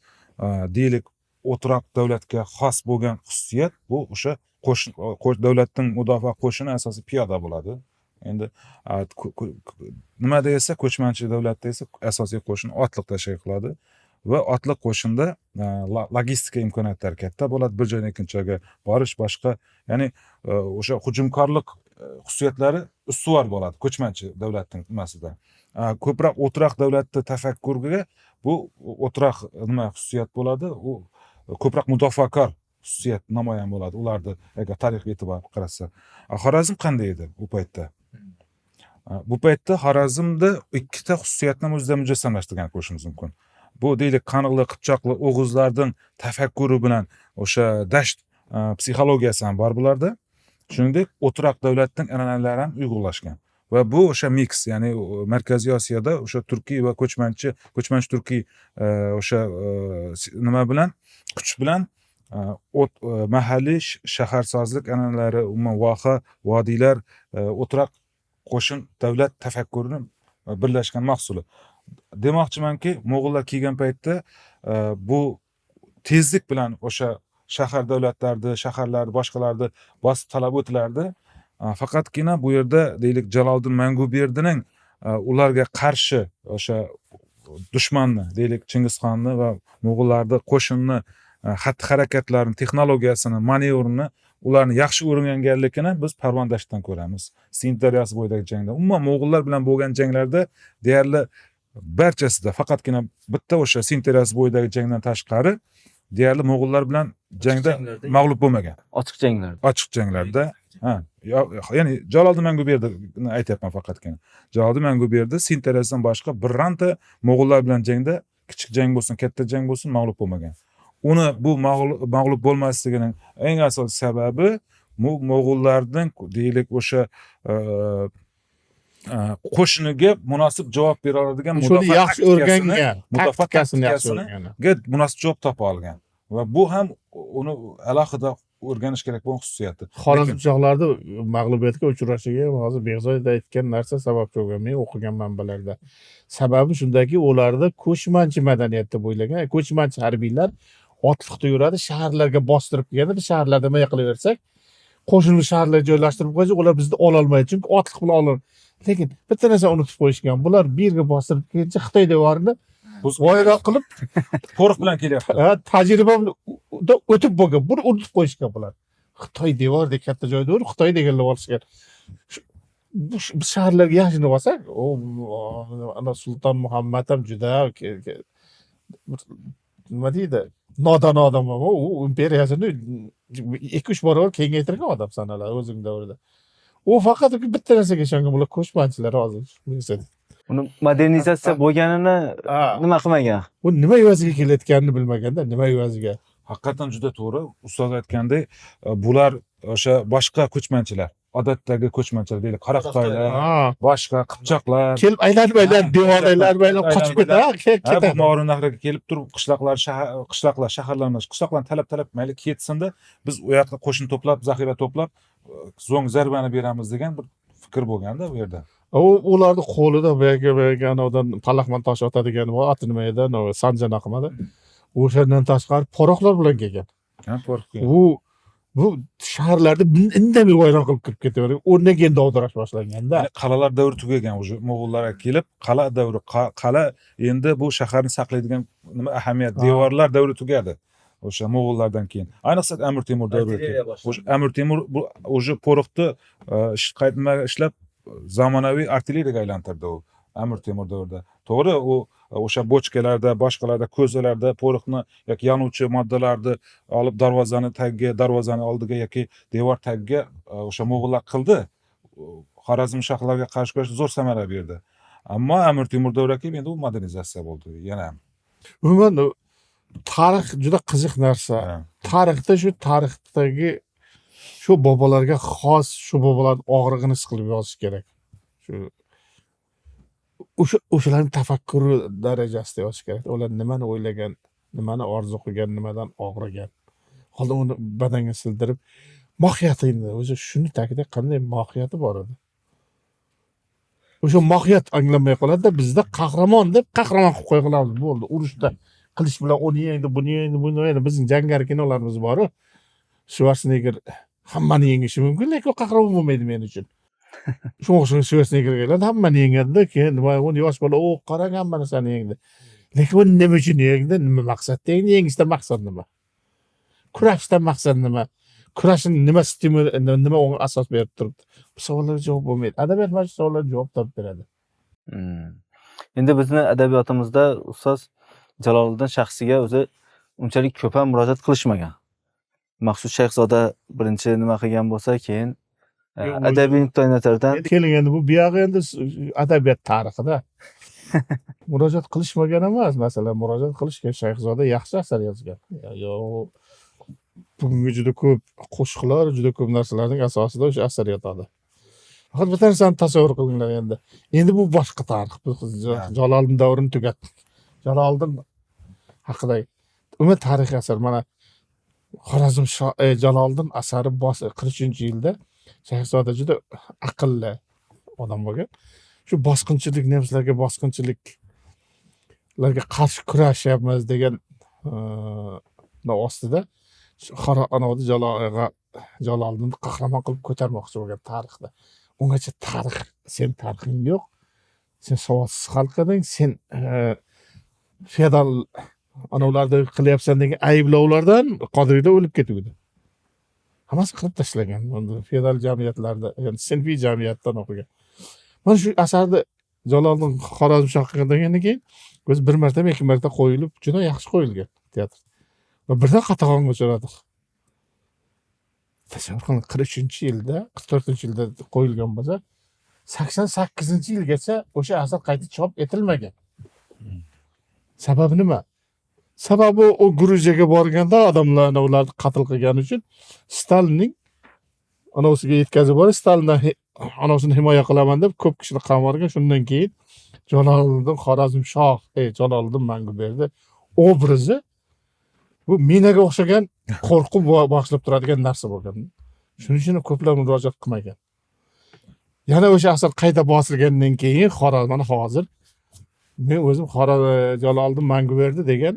deylik, o'troq davlatga xos bo'lgan xususiyat bu o'sha qo'shin, davlatning mudofaa qo'shini asosiy piyoda bo'ladi. Endi nimada esa, ko'chmanchi davlatda esa asosiy qo'shin otliq tashkil qiladi va otliq qo'shinda logistika imkoniyatlari katta bo'ladi, bir joydan ikkinchi joyga borish boshqa, ya'ni o'sha hujumkorlik xususiyatlari ustuvor bo'ladi ko'chmanchi davlatning nimasida. Ko'proq o'troq davlatni tafakkuriga bu o'troq nima xususiyat bo'ladi, u ko'proq mudofaakor xususiyat namoyon bo'ladi ularni agar tarixga e'tibor qarasa. Xorazm qanday edi u paytda? Bu paytda Xorazmda ikkita xususiyatni o'zida mujassamlashtirgan ko'rishimiz mumkin. Bu deylik qaniqli, qipchoqli o'g'izlarning tafakkuri bilan o'sha Dasht psixologiyasi ham bor bularda. Shuningdek, o'troq davlatning an'analari ham uyg'unlashgan. Va bu o'sha mix, ya'ni Markaziy Osiyoda o'sha turkiy va ko'chmanchi turkiy o'sha nima bilan, kuch bilan o't mahalliy shaharsozlik an'analari, umuman voha, vodiylar, o'troq qo'shin davlat tafakkurini birlashgan mahsuli. Demoqchimanki, mo'g'ullar kelgan paytda bu tezlik bilan o'sha shahar davlatlarni, shaharlarni, boshqalarni bosib talab o'tilardi. Faqatgina bu yerda deylik Jaloliddin Manguberdining ularga qarshi o'sha dushmanni, deylik Chingizxonni va mo'g'ullarni qo'shinni xatti harakatlarini, texnologiyasini, manevrini ularni yaxshi o'rganganligini biz Parvon dashtdan ko'ramiz. Sind daryosi bo'yidagi jangda, umuman mo'g'ullar bilan bo'lgan janglarda deyarli barchasida faqatgina bitta o'sha Sind daryosi bo'yidagi jangdan tashqari deyarli mo'g'ullar bilan jangda mag'lub bo'lmagan. Ochiq janglarda. Ochiq janglarda. Ha, ya'ni Jaloliddin Manguberdini aytyapman faqatgina. Jaloliddin Manguberdi Sind daryosidan boshqa bironta mo'g'ullar bilan jangda kichik jang bo'lsin, katta jang bo'lsin mag'lub bo'lmagan. Uni bu mag'lub bo'lmasligining eng asosiy sababi bu mo'g'ullarning deylik o'sha qo'shiniga munosib javob bera oladigan Shuni mudofaa yaxshi o'rgangan, mudofaa taktikasini yaxshi taktikasini o'rgangan. ga munosib javob topa olgan va bu ham uni alohida o'rganish kerak bo'lgan xususiyati. Xorazmchoqlarni mag'lubiyatga uchrashiga hozir Behzod aytgan narsa sababchi bo'lgan. Men o'qigan manbalarda. Sababi shundaki, ularda ko'chmanchi madaniyat deb o'ylagan. Ko'chmanchi harbiylar otliqda yuradi, shaharlarga bostirib kelganda biz shaharlarda nima qilaversak, qo'shinni shaharlarga joylashtirib qo'ysak, ular bizni ololmaydi, chunki otliq bilan ololmaydi. Lekin bitta narsa unutib qo'yishgan. Bular bu yerga bostirib kelguncha Xitoy devorini voyroq qilib Qo'riq bilan kelyapti. Ha, tajriba bilan o'tib bo'lgan. Buni unutib qo'yishgan bular. Xitoy devordek katta joyda o'rib, Xitoyni egallab olishgan. Bu biz shaharlarga yashinib olsak, u ana Sulton Muhammad ham juda nima deydi, nodon odam, u imperiyasini 2-3 barobar kengaytirgan odam sanaladi o'zining davrida. U faqat bitta narsaga ishongan, bular ko'chmanchilar hozir. Uni modernizatsiya bo'lganini nima qilmagan. U nima evaziga kelayotganini bilmaganda, nima evaziga. Haqiqatan juda to'g'ri. Ustoz aytgandek, bular o'sha boshqa ko'chmanchilar, odatdagi ko'chmanchilar deylik, qora xitoylar, boshqa qipchoqlar Kelib aylanib aylanib devorni aylanib aylanib qochib ketadi, ketadi. Bu Movarounnahriga kelib turib qishloqlar, qishloqlar, shaharlar emas, qishloqlarni talab mayli ketsinda, biz u yoqda qo'shin to'plab, zaxira to'plab, so'ng zarbani beramiz degan bir fikr bo'lganda bu yerda. U ularni qo'lida boyagi anavidan palaxman tosh otadigan bor, oti nima edi, anavi sanjana qilmadi. O'shandan tashqari poroxlar bilan kelgan. Ha, porox. Bu shaharlarda indamay vayron qilib kirib ketavergan. O'rnidan keyin dovdirash boshlanganda. Ya'ni qal'alar davri tugagan, уже mo'g'ullar kelib, qal'a davri, qal'a endi bu shaharni saqlaydigan nima ahamiyat, devorlar davri tugadi. O'sha mo'g'ullardan keyin. Ayniqsa Amir Temur davri. O'sha Amir Temur bu уже poroxni nima ishlab zamonaviy artilleriyaga aylantirdi u Amir Temur davrida. To'g'ri, u o'sha bochkalarda, boshqalarda, ko'zalarda poroxni yoki yonuvchi moddalarni olib darvozani tagiga, darvozani oldiga yoki devor tagiga o'sha mo'g'ullar qildi. Xorazm shohlarga qarshi kurash zo'r samara berdi. Ammo Amir Temur davriga kelib endi u modernizatsiya bo'ldi yana. Umuman tarix juda qiziq narsa. Tarixda shu tarixdagi shu bobolarga xos, shu bobolarning og'rig'ini his qilib yozish kerak. Shu o'sha o'shalarning tafakkuri darajasida yozish kerak. Ular nimani o'ylagan, nimani orzu qilgan, nimadan og'rigan. Holda uni badanga sildirib, mohiyatini o'zi shuni tagida qanday mohiyati bor edi. O'sha mohiyat anglanmay qoladi-da, bizda qahramon deb qahramon qilib qo'ya qolamiz, bo'ldi. Urushda qilich bilan uni yengdi, buni yengdi, buni yengdi. Bizning jangari kinolarimiz bor-u. Shvarsenegger hammani yengishi mumkin, lekin u qahramon bo'lmaydi men uchun. Shunga o'xshagan Shvarseneggerga keladi, hammani yengadi-da, keyin nima, uni yosh bola, o qarang, hamma narsani yengdi. Lekin u nima uchun yengdi, nima maqsadda yengdi, yengishdan maqsad nima? Kurashdan maqsad nima? Kurashning nima stimul, nima unga asos berib turibdi? Bu savollarga javob bo'lmaydi. Adabiyot mana shu savollarga javob topib beradi. Endi bizni adabiyotimizda ustoz Jaloliddin shaxsiga o'zi unchalik ko'p ham murojaat qilishmagan. Maqsud Shayxzoda birinchi nima qilgan bo'lsa, keyin adabiy nuqtai nazardan keling endi bu buyog'i endi adabiyot tarixida. Murojaat qilishmagan emas, masalan, murojaat qilishgan. Shayxzoda yaxshi asar yozgan. Yo, bugungi juda ko'p qo'shiqlar, juda ko'p narsalarning asosida o'sha asar yotadi. Faqat bir narsani tasavvur qilinglar endi. Endi bu boshqa tarix. Biz Jaloliddin davrini tugatdik. Jaloliddin haqida umuman tarixiy asar mana Xorazm Jaloliddin asari 43-yilda Shayxzoda juda aqlli odam bo'lgan. Shu bosqinchilik, nemislarga bosqinchiliklarga qarshi kurashyapmiz degan ostida anavida Jaloliddinni qahramon qilib ko'tarmoqchi bo'lgan tarixda. Ungacha tarix, sen tarixing yo'q. Sen savodsiz xalq eding, sen feodal anavlarda qilyapsan degan ayblovlardan Qodiriylar o'lib ketuvdi. Hammasi qilib tashlagan. Feodal jamiyatlarda, ya'ni sinfiy jamiyatdan o'qigan. Mana shu asarni Jaloliddin Xorazmshoh qilgandan keyin o'zi bir marta, ikki marta qo'yilib, juda yaxshi qo'yilgan teatr. Va birdan qatag'onga uchradik. Tasavvur qiling, 43-yilda, 44-yilda qo'yilgan bo'lsa, 88-yilgacha o'sha asar qayta chop etilmagan. Sababi nima? Sababi u Gruziyaga borganda odamlarni ularni qatl qilgani uchun Stalinning anavisiga yetkazib borib, Stalindan anavsini himoya qilaman deb ko'p kishini qamab yuborgan. Shundan keyin Jaloliddin Xorazmshoh, Jaloliddin Manguberdi obrazi bu minaga o'xshagan qo'rquv bag'ishlab turadigan narsa bo'lgan. Shuning uchun ko'plar murojaat qilmagan. Yana o'sha asar qayta bosilgandan keyin Xorazm, mana hozir men o'zim Jaloliddin Manguberdi degan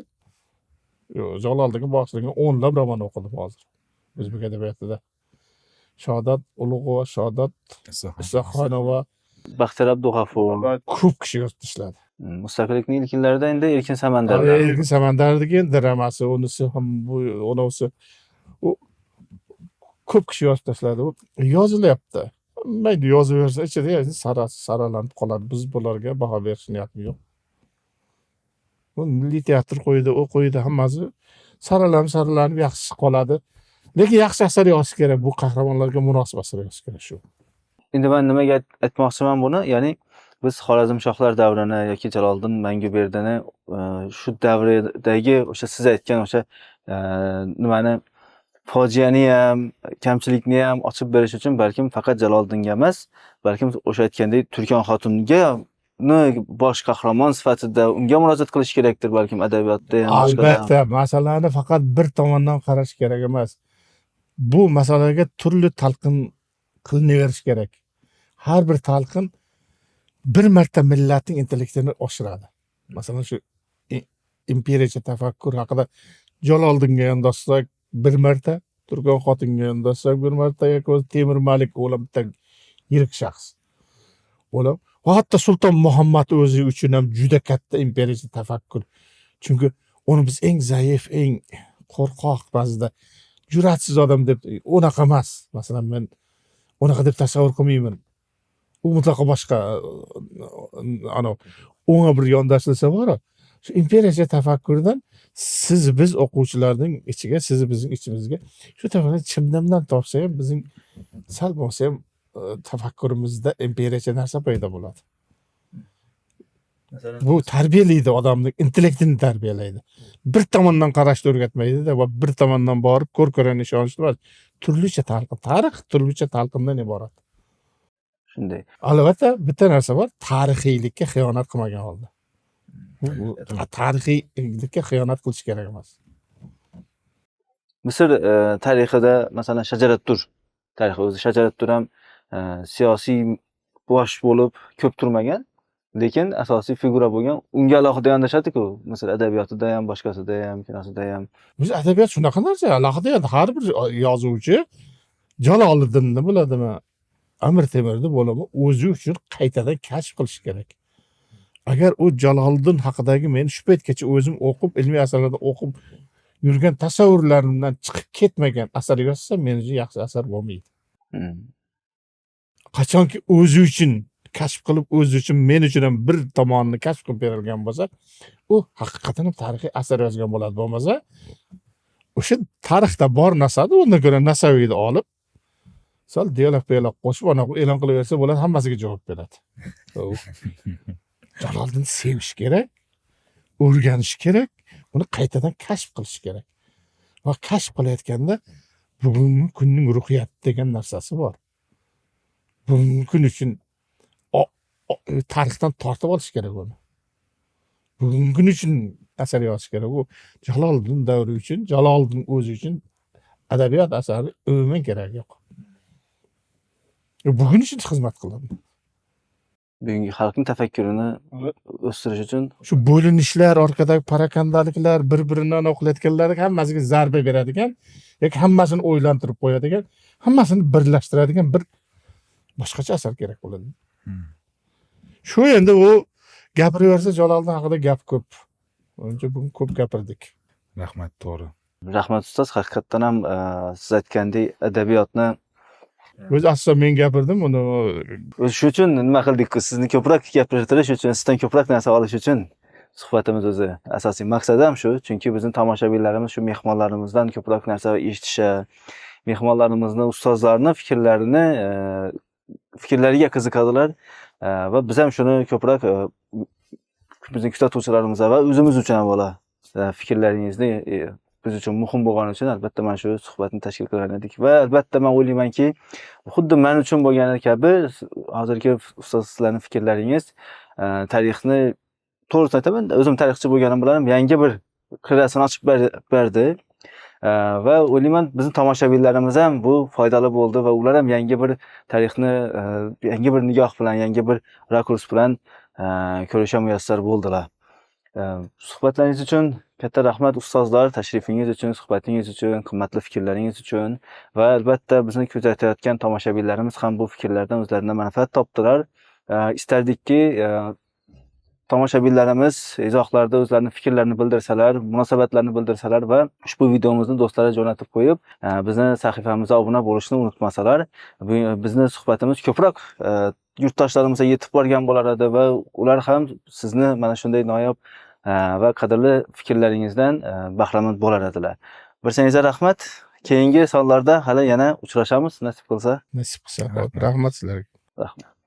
Jaloliddinga bag'ishlangan o'nlab roman o'qidim hozir o'zbek adabiyotida. Shodat Ulug'ova, Shodat Isoqxonova, Baxtiyor Abdug'afur ko'p kishi yozib tashladi. Mustaqillikning ilk yillarida endi Erkin Samandar. Erkin Samandar degan dramasi, unisi ham bu, unisi u Ko'p kishi yozib tashladi. U yozilyapti. Mayli, yozaversa, ichida saralanib qoladi. Biz bularga baho berish niyatim yo'q. Bu milliy teatr qo'ydi, u qo'ydi, hammasi saralanib saralanib yaxshi qoladi. Lekin yaxshi asar yozish kerak, bu qahramonlarga munosib asar yozish kerak shu. Endi man nimaga aytmoqchiman buni? Ya'ni biz Xorazmshohlar davrini yoki Jaloliddin Manguberdini shu davridagi o'sha siz aytgan o'sha nimani, fojiani ham, kamchilikni ham ochib berish uchun balkim faqat Jaloliddinga emas, balkim o'sha aytgandek Turkon xotinga bosh qahramon sifatida unga murojaat qilish kerakdir, balkim adabiyotda ham, boshqada ham. Albatta, masalani faqat bir tomondan qarash kerak emas. Bu masalaga turli talqin qilinaverish kerak. Har bir talqin bir marta millatning intellektini oshiradi. Masalan, shu imperiyacha tafakkur haqida Jaloliddinga yondashsak bir marta, Turkon xotinga yondashsak bir marta, yoki o'zi Temur Malik o'lam bitta yirik shaxs. O'lam va hatto Sulton Muhammad o'zi uchun ham juda katta imperiyacha tafakkur. Chunki uni biz eng zaif, eng qo'rqoq, ba'zida jur'atsiz odam deb, unaqa emas. Masalan, men unaqa deb tasavvur qilmayman. U mutlaqo boshqa, ana o'nga bir yondashilsa bor. Shu imperiyacha tafakkurdan siz biz o'quvchilarning ichiga, siz bizning ichimizga shu tafakkur chimdimdan topsa ham bizning sal bo'lsa ham tafakkurimizda imperiyacha narsa paydo bo'ladi. Bu tarbiyalaydi, odamning intellektini tarbiyalaydi. Bir tomondan qarashni o'rgatmaydi-da va bir tomondan borib ko'r-ko'rona ishonishni emas. Turlicha talqin, tarix turlicha talqindan iborat. Shunday. Albatta, bitta narsa bor, tarixiylikka xiyonat qilmagan holda. Bu tarixiylikka xiyonat qilish kerak emas. Misr tarixida masalan Shajarat-Dur tarixi, o'zi Shajarat-Dur ham siyosiy bosh bo'lib ko'p turmagan, lekin asosiy figura bo'lgan. Unga alohida yondashadi-ku, Misr adabiyotida ham, boshqasida ham, kinosida ham. Biz adabiyot shunaqa narsa, alohida har bir yozuvchi Jaloliddinni biladimi, Amir Temurni bo'ladimi, o'zi uchun qaytadan kashf qilish kerak. Agar u Jaloliddin haqidagi men shu paytgacha o'zim o'qib, ilmiy asarlarda o'qib yurgan tasavvurlarimdan chiqib ketmagan asar yozsa, men uchun yaxshi asar bo'lmaydi. Qachonki o'zi uchun kashf qilib, o'zi uchun, men uchun ham bir tomonini kashf qilib berilgan bo'lsa, u haqiqatan ham tarixiy asar yozgan bo'ladi. Bo'lmasa, o'sha tarixda bor narsani undan ko'ra Nasaviyni olib, sal dialog qo'shib, ana e'lon qilaversa bo'ladi, hammasiga javob beradi. Jaloliddinni sevish kerak, o'rganish kerak, uni qaytadan kashf qilish kerak. Va kashf qilayotganda bugungi kunning ruhiyati degan narsasi bor. Bugungi kun uchun tarixdan tortib olish kerak uni. Bugungi kun uchun asar yozish kerak. U Jaloliddin davri uchun, Jaloliddin o'zi uchun adabiyot asari umuman keragi yo'q. Bugun uchun xizmat qiladi. Bugungi xalqning tafakkurini o'stirish uchun shu bo'linishlar, orqadagi parakandaliklar, bir-birini qilayotganlar hammasiga zarba beradigan yoki hammasini o'ylantirib qo'yadigan, hammasini birlashtiradigan bir boshqacha asar kerak bo'ladi. Shu endi u gapiraversa Jaloliddin haqida gap ko'p. Uncha bugun ko'p gapirdik. Rahmat, to'g'ri. Rahmat ustoz, haqiqatdan ham siz aytgandek adabiyotni o'zi asosan men gapirdim uni. O'zi shu uchun nima qildik-ku, sizni ko'proq gapirtirish uchun, sizdan ko'proq narsa olish uchun suhbatimiz o'zi asosiy maqsadi ham shu, chunki bizning tomoshabinlarimiz shu mehmonlarimizdan ko'proq narsa eshitishi, mehmonlarimizni, ustozlarni fikrlarini, fikrlariga qiziqadilar va biz ham shuni ko'proq bizning kuzatuvchilarimiz va o'zimiz uchun ham bola fikrlaringizni biz uchun muhim bo'lgani uchun albatta mana shu suhbatni tashkil qilgan edik va albatta men o'ylaymanki, xuddi men uchun bo'lgani kabi hozirgi ustoz sizlarning fikrlaringiz tarixni, to'g'risini aytaman, o'zim tarixchi bo'lganim bilan ham yangi bir qirrasini ochib berdi. Va o'ylayman bizning tomoshabinlarimiz ham bu foydali bo'ldi va ular ham yangi bir tarixni yangi bir nigoh bilan, yangi bir rakurs bilan ko'rishga muyassar bo'ldilar. Suhbatlaringiz uchun katta rahmat ustozlar, tashrifingiz uchun, suhbatingiz uchun, qimmatli fikrlaringiz uchun va albatta bizni kuzatayotgan tomoshabinlarimiz ham bu fikrlardan o'zlaridan manfaat topdilar. Istardikki, Tomoshabinlarimiz izohlarda o'zlarini fikrlarini bildirsalar, munosabatlarini bildirsalar va ushbu videomizni do'stlarga jo'natib qo'yib, bizni sahifamizga obuna bo'lishni unutmasalar, bizni suhbatimiz ko'proq yurtdoshlarimizga yetib borgan bo'lar edi va ular ham sizni mana shunday noyob va qadrli fikrlaringizdan bahramand bo'lar edilar. Barchangizga rahmat. Keyingi sonlarda hali yana uchrashamiz, nasib qilsa. Nasib qilsa. Rahmat sizlarga. Rahmat.